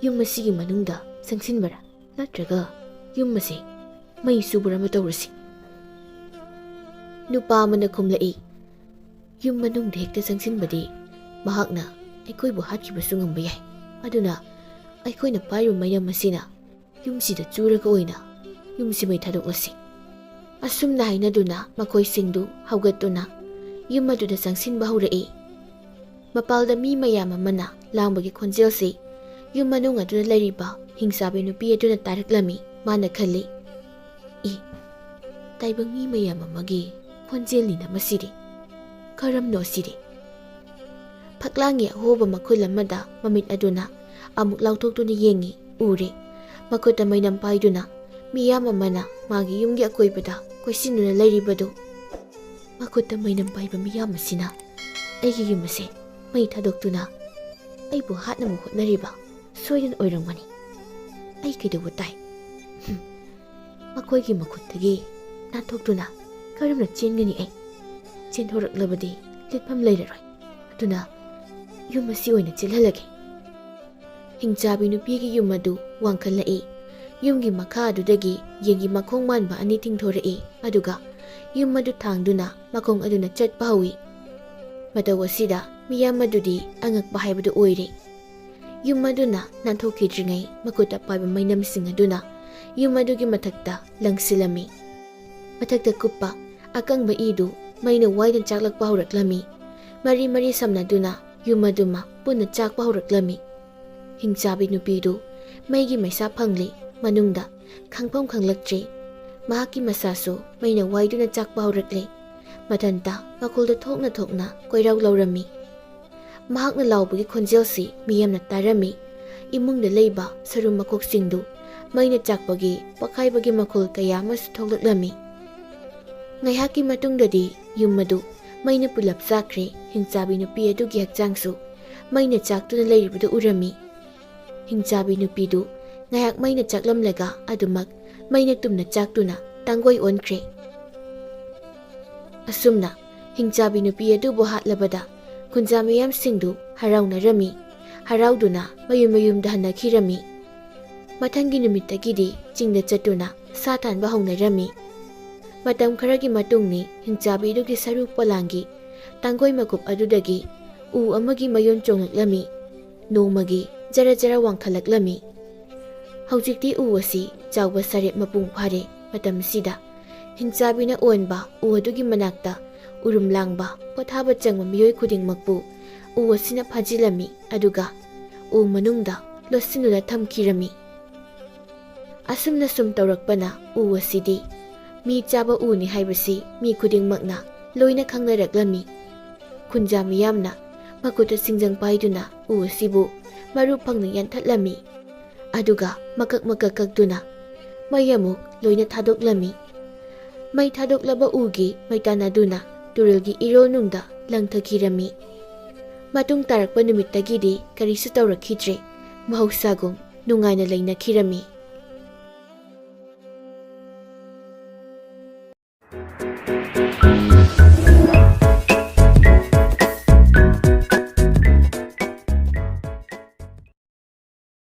ꯌꯨꯝ ꯑꯁꯤꯒꯤ ꯃꯅꯨꯡꯗ ꯆꯪꯁꯤꯟꯕꯔꯥ, ꯅꯠꯇ꯭ꯔꯒ ꯌꯨꯝ ꯑꯁꯤ ꯃꯩ ꯆꯨꯕꯔꯥ ꯑꯃ ꯇꯧꯔꯁꯤ꯫" ꯅꯨꯄꯥ ꯑꯃꯅ ꯈꯨꯝꯂꯛꯏ, "ꯌꯨꯝ ꯃꯅꯨꯡꯗ ꯍꯦꯛꯇ ꯆꯪꯁꯤꯟꯕꯗꯤ ꯃꯍꯥꯛꯅ ꯑꯩꯈꯣꯏꯕꯨ ꯍꯥꯠꯈꯤꯕꯁꯨ ꯉꯝꯕ ꯌꯥꯏ꯫ ꯑꯗꯨꯅ ꯑꯩꯈꯣꯏꯅ ꯄꯥꯏꯔꯤꯕ ꯃꯩꯅꯝ ꯑꯁꯤꯅ ꯌꯨꯝꯁꯤꯗ ꯆꯨꯔꯒ ꯑꯣꯏꯅ ꯌꯨꯝꯁꯤ ꯃꯩ ꯊꯥꯗꯣꯛꯂꯁꯤ꯫" ꯑꯁꯨꯝꯅ ꯍꯥꯏꯅꯗꯨꯅ ꯃꯈꯣꯏꯁꯤꯡꯗꯨ ꯍꯧꯒꯠꯇꯨꯅ ꯌꯨꯝ ꯑꯗꯨꯗ ꯆꯪꯁꯤꯟꯕ ꯍꯧꯔꯛꯏ꯫ ꯃꯄꯥꯜꯗ ꯃꯤ ꯃꯌꯥꯝ ꯑꯃꯅ ꯂꯥꯡꯕꯒꯤ ꯈꯣꯟꯖꯦꯜꯁꯤ ꯌꯨꯝ ꯃꯅꯨꯡ ꯑꯗꯨꯗ ꯂꯩꯔꯤꯕ ꯍꯤꯡꯆꯥꯕꯤ ꯅꯨꯄꯤ ꯑꯗꯨꯅ ꯇꯥꯔꯛꯂꯝꯃꯤ꯫ ꯃꯥꯅ ꯈꯜꯂꯤ, "ꯏ, ꯇꯥꯏꯕꯪ ꯃꯤ ꯃꯌꯥꯝ ꯑꯃꯒꯤ ꯈꯣꯟꯖꯦꯜꯅꯤꯅ ꯃꯁꯤꯗꯤ꯫ ꯀꯔꯝꯅꯣ ꯑꯁꯤꯗꯤ?" ꯐꯛꯂꯥꯡꯒꯤ ꯑꯍꯣꯕ ꯃꯈꯨꯜ ꯑꯃꯗ ꯃꯃꯤꯠ ꯑꯗꯨꯅ ꯑꯃꯨꯛ ꯂꯥꯎꯊꯣꯛꯇꯨꯅ ꯌꯦꯡꯉꯤ꯫ ꯎꯔꯦ꯫ ꯃꯈꯨꯠꯇ ꯃꯩꯅꯝ ꯄꯥꯏꯗꯨꯅ ꯃꯤꯌꯥꯝ ꯑꯃꯅ ꯃꯥꯒꯤ ꯌꯨꯝꯒꯤ ꯑꯀꯣꯏꯕꯗ ꯀꯣꯏꯁꯤꯟꯗꯨꯅ ꯂꯩꯔꯤꯕꯗꯨ꯫ ꯃꯈꯨꯠꯇ ꯃꯩꯅꯝ ꯄꯥꯏꯕ ꯃꯤꯌꯥꯝ ꯑꯁꯤꯅ ꯑꯩꯒꯤ ꯌꯨꯝ ꯑꯁꯦ ꯃꯩ ꯊꯥꯗꯣꯛꯇꯨꯅ ꯑꯩꯕꯨ ꯍꯥꯠꯅꯕ ꯍꯣꯠꯅꯔꯤꯕ ꯁꯣꯏꯗꯅ ꯑꯣꯏꯔꯝꯒꯅꯤ꯫ ꯑꯩ ꯀꯩꯗꯧꯕ ꯇꯥꯏ? ꯍꯨꯝ꯫ ꯃꯈꯣꯏꯒꯤ ꯃꯈꯨꯠꯇꯒꯤ ꯅꯥꯟꯊꯣꯛꯇꯨꯅ ꯀꯔꯝꯅ ꯆꯦꯟꯒꯅꯤ ꯑꯩ? ꯆꯦꯟꯊꯣꯔꯛꯂꯕꯗꯤ ꯂꯤꯠꯐꯝ ꯂꯩꯔꯔꯣꯏ꯫ ꯑꯗꯨꯅ ꯌꯨꯝ ꯑꯁꯤ ꯑꯣꯏꯅ ꯆꯦꯜꯍꯜꯂꯒꯦ꯫ ꯍꯤꯡꯆꯥꯕꯤ ꯅꯨꯄꯤꯒꯤ ꯌꯨꯝ ꯑꯗꯨ ꯋꯥꯡꯈꯠꯂꯛꯏ꯫ ꯌꯨꯝꯒꯤ ꯃꯈꯥ ꯑꯗꯨꯗꯒꯤ ꯌꯦꯟꯒꯤ ꯃꯈꯣꯡ ꯃꯥꯟꯕ ꯑꯅꯤ ꯊꯤꯡꯊꯣꯔꯛꯏ, ꯑꯗꯨꯒ ꯌꯨꯝ ꯑꯗꯨ ꯊꯥꯡꯗꯨꯅ ꯃꯈꯣꯡ ꯑꯗꯨꯅ ꯆꯠꯄ ꯍꯧꯏ꯫ ꯃꯇꯧ ꯑꯁꯤꯗ ꯃꯤꯌꯥꯝ ꯑꯗꯨꯗꯤ ꯑꯉꯛꯄ ꯍꯥꯏꯕꯗꯨ ꯑꯣꯏꯔꯦ꯫ ꯌꯨꯝ ꯑꯗꯨꯅ ꯅꯥꯟꯊꯣꯛꯈꯤꯗ꯭ꯔꯤꯉꯩ ꯃꯈꯨꯠꯇ ꯄꯥꯏꯕ ꯃꯩꯅꯝꯁꯤꯡ ꯑꯗꯨꯅ ꯌꯨꯝ ꯑꯗꯨꯒꯤ ꯃꯊꯛꯇ ꯂꯪꯁꯤꯜꯂꯝꯃꯤ꯫ ꯃꯊꯛꯇ ꯀꯨꯞꯄ ꯑꯀꯪꯕ ꯏꯗꯨ ꯃꯩꯅ ꯋꯥꯏꯅ ꯆꯥꯛꯂꯛꯄ ꯍꯧꯔꯛꯂꯝꯃꯤ꯫ ꯃꯔꯤ ꯃꯔꯤ ꯁꯝꯅꯗꯨꯅ ꯌꯨꯝ ꯑꯗꯨꯃ ꯄꯨꯟꯅ ꯆꯥꯛꯄ ꯍꯧꯔꯛꯂꯝꯃꯤ꯫ ꯍꯤꯡꯆꯥꯕꯤ ꯅꯨꯄꯤꯗꯨ ꯃꯩꯒꯤ ꯃꯩꯁꯥ ꯐꯪꯂꯤ꯫ ꯃꯅꯨꯡꯗ ꯈꯪꯐꯝ ꯈꯪꯂꯛꯇ꯭ꯔꯦ꯫ ꯃꯍꯥꯛꯀꯤ ꯃꯁꯥꯁꯨ ꯃꯩꯅ ꯋꯥꯏꯗꯨꯅ ꯆꯥꯛꯄ ꯍꯧꯔꯛꯂꯦ꯫ ꯃꯊꯟꯇ ꯃꯈꯣꯜꯗ ꯊꯣꯛꯅ ꯊꯣꯛꯅ ꯀꯣꯏꯔꯥꯎ ꯂꯥꯎꯔꯝꯃꯤ꯫ ꯃꯍꯥꯛꯅ ꯂꯥꯎꯕꯒꯤ ꯈꯣꯟꯖꯦꯜꯁꯤ ꯃꯤꯌꯥꯝꯅ ꯇꯥꯔꯝꯃꯤ꯫ ꯏꯃꯨꯡꯗ ꯂꯩꯕ ꯁꯔꯨ ꯃꯈꯣꯛꯁꯤꯡꯗꯨ ꯃꯩꯅ ꯆꯥꯛꯄꯒꯤ ꯄꯣꯈꯥꯏꯕꯒꯤ ꯃꯈꯣꯜ ꯀꯌꯥ ꯑꯃꯁꯨ ꯊꯣꯛꯂꯛꯂꯝꯃꯤ꯫ ꯉꯥꯏꯍꯥꯛꯀꯤ ꯃꯇꯨꯡꯗꯗꯤ ꯌꯨꯝ ꯑꯗꯨ ꯃꯩꯅ ꯄꯨꯂꯞ ꯆꯥꯛꯈ꯭ꯔꯦ꯫ ꯍꯤꯡꯆꯥꯕꯤ ꯅꯨꯄꯤ ꯑꯗꯨꯒꯤ ꯍꯛꯆꯥꯡꯁꯨ ꯃꯩꯅ ꯆꯥꯛꯇꯨꯅ ꯂꯩꯔꯤꯕꯗꯨ ꯎꯔꯝꯃꯤ꯫ ꯍꯤꯡꯆꯥꯕꯤ ꯅꯨꯄꯤꯗꯨ ꯉꯥꯏꯍꯥꯛ ꯃꯩꯅ ꯆꯥꯛꯂꯝꯂꯒ ꯑꯗꯨꯃꯛ ꯃꯩꯅ ꯇꯨꯝꯅ ꯆꯥꯛꯇꯨꯅ ꯇꯥꯡꯒꯣꯏ ꯑꯣꯟꯈ꯭ꯔꯦ꯫ ꯑꯁꯨꯝꯅ ꯍꯤꯡꯆꯥꯕꯤ ꯅꯨꯄꯤ ꯑꯗꯨꯕꯨ ꯍꯥꯠꯂꯕꯗ ꯈꯨꯟꯖꯥ ꯃꯤꯌꯥꯝꯁꯤꯡꯗꯨ ꯍꯔꯥꯎꯅꯔꯝꯃꯤ꯫ ꯍꯔꯥꯎꯗꯨꯅ ꯃꯌꯨꯝ ꯃꯌꯨꯝꯗ ꯍꯟꯅꯈꯤꯔꯝꯃꯤ꯫ ꯃꯊꯪꯒꯤ ꯅꯨꯃꯤꯠꯇꯒꯤꯗꯤ ꯆꯤꯡꯗ ꯆꯠꯇꯨꯅ ꯁꯥ ꯇꯥꯟꯕ ꯍꯧꯅꯔꯝꯃꯤ꯫ ꯃꯇꯝ ꯈꯔꯒꯤ ꯃꯇꯨꯡꯅꯤ ꯍꯤꯡꯆꯥꯕꯤꯗꯨꯒꯤ ꯁꯔꯨ ꯄꯣꯂꯥꯡꯒꯤ ꯇꯥꯡꯒꯣꯏ ꯃꯀꯨꯞ ꯑꯗꯨꯗꯒꯤ ꯎ ꯑꯃꯒꯤ ꯃꯌꯣꯟ ꯆꯣꯡꯂꯛꯂꯝꯃꯤ꯫ ꯅꯣꯡꯃꯒꯤ ꯖꯔ ꯖꯔ ꯋꯥꯡꯈꯠꯂꯛꯂꯝꯃꯤ꯫ ꯍꯧꯖꯤꯛꯇꯤ ꯎ ꯑꯁꯤ ꯆꯥꯎꯕ ꯁꯔꯦꯞ ꯃꯄꯨꯡ ꯐꯥꯔꯦ꯫ ꯃꯇꯝꯁꯤꯗ ꯍꯤꯡꯆꯥꯕꯤꯅ ꯑꯣꯟꯕ ꯎ ꯑꯗꯨꯒꯤ ꯃꯅꯥꯛꯇ ꯎꯔꯨꯝ ꯂꯥꯡꯕ, ꯄꯣꯊꯥꯕ ꯆꯪꯕ ꯃꯤꯑꯣꯏ ꯈꯨꯗꯤꯡꯃꯛꯄꯨ ꯎ ꯑꯁꯤꯅ ꯐꯥꯖꯤꯜꯂꯝꯃꯤ, ꯑꯗꯨꯒ ꯎ ꯃꯅꯨꯡꯗ ꯂꯣꯠꯁꯤꯟꯗꯨꯅ ꯊꯝꯈꯤꯔꯝꯃꯤ꯫ ꯑꯁꯨꯝꯅ ꯁꯨꯝ ꯇꯧꯔꯛꯄꯅ ꯎ ꯑꯁꯤꯗꯤ ꯃꯤ ꯆꯥꯕ ꯎꯅꯤ ꯍꯥꯏꯕꯁꯤ ꯃꯤ ꯈꯨꯗꯤꯡꯃꯛꯅ ꯂꯣꯏꯅ ꯈꯪꯅꯔꯛꯂꯝꯃꯤ꯫ ꯈꯨꯟꯖꯥ ꯃꯤꯌꯥꯝꯅ ꯃꯈꯨꯠꯇ ꯁꯤꯡꯖꯪ ꯄꯥꯏꯗꯨꯅ ꯎ ꯑꯁꯤꯕꯨ ꯃꯔꯨ ꯐꯪꯅ ꯌꯥꯟꯊꯠꯂꯝꯃꯤ꯫ ꯑꯗꯨꯒ ꯃꯀꯛ ꯃꯀꯛ ꯀꯛꯇꯨꯅ ꯃꯩ ꯑꯃꯨꯛ ꯂꯣꯏꯅ ꯊꯥꯗꯣꯛꯂꯝꯃꯤ꯫ ꯃꯩ ꯊꯥꯗꯣꯛꯂꯕ ꯎꯒꯤ ꯃꯩ ꯇꯥꯟꯅꯗꯨꯅ ꯇꯨꯔꯦꯜꯒꯤ ꯏꯔꯣꯜꯅꯨꯡꯗ ꯂꯪꯊꯈꯤꯔꯝꯃꯤ꯫ ꯃꯇꯨꯡ ꯇꯥꯔꯛꯄ ꯅꯨꯃꯤꯠꯇꯒꯤꯗꯤ ꯀꯔꯤꯁꯨ ꯇꯧꯔꯛꯈꯤꯗ꯭ꯔꯦ꯫ ꯃꯍꯧꯁꯥꯒꯨꯝ ꯅꯨꯡꯉꯥꯏꯅ ꯂꯩꯅꯈꯤꯔꯝꯃꯤ꯫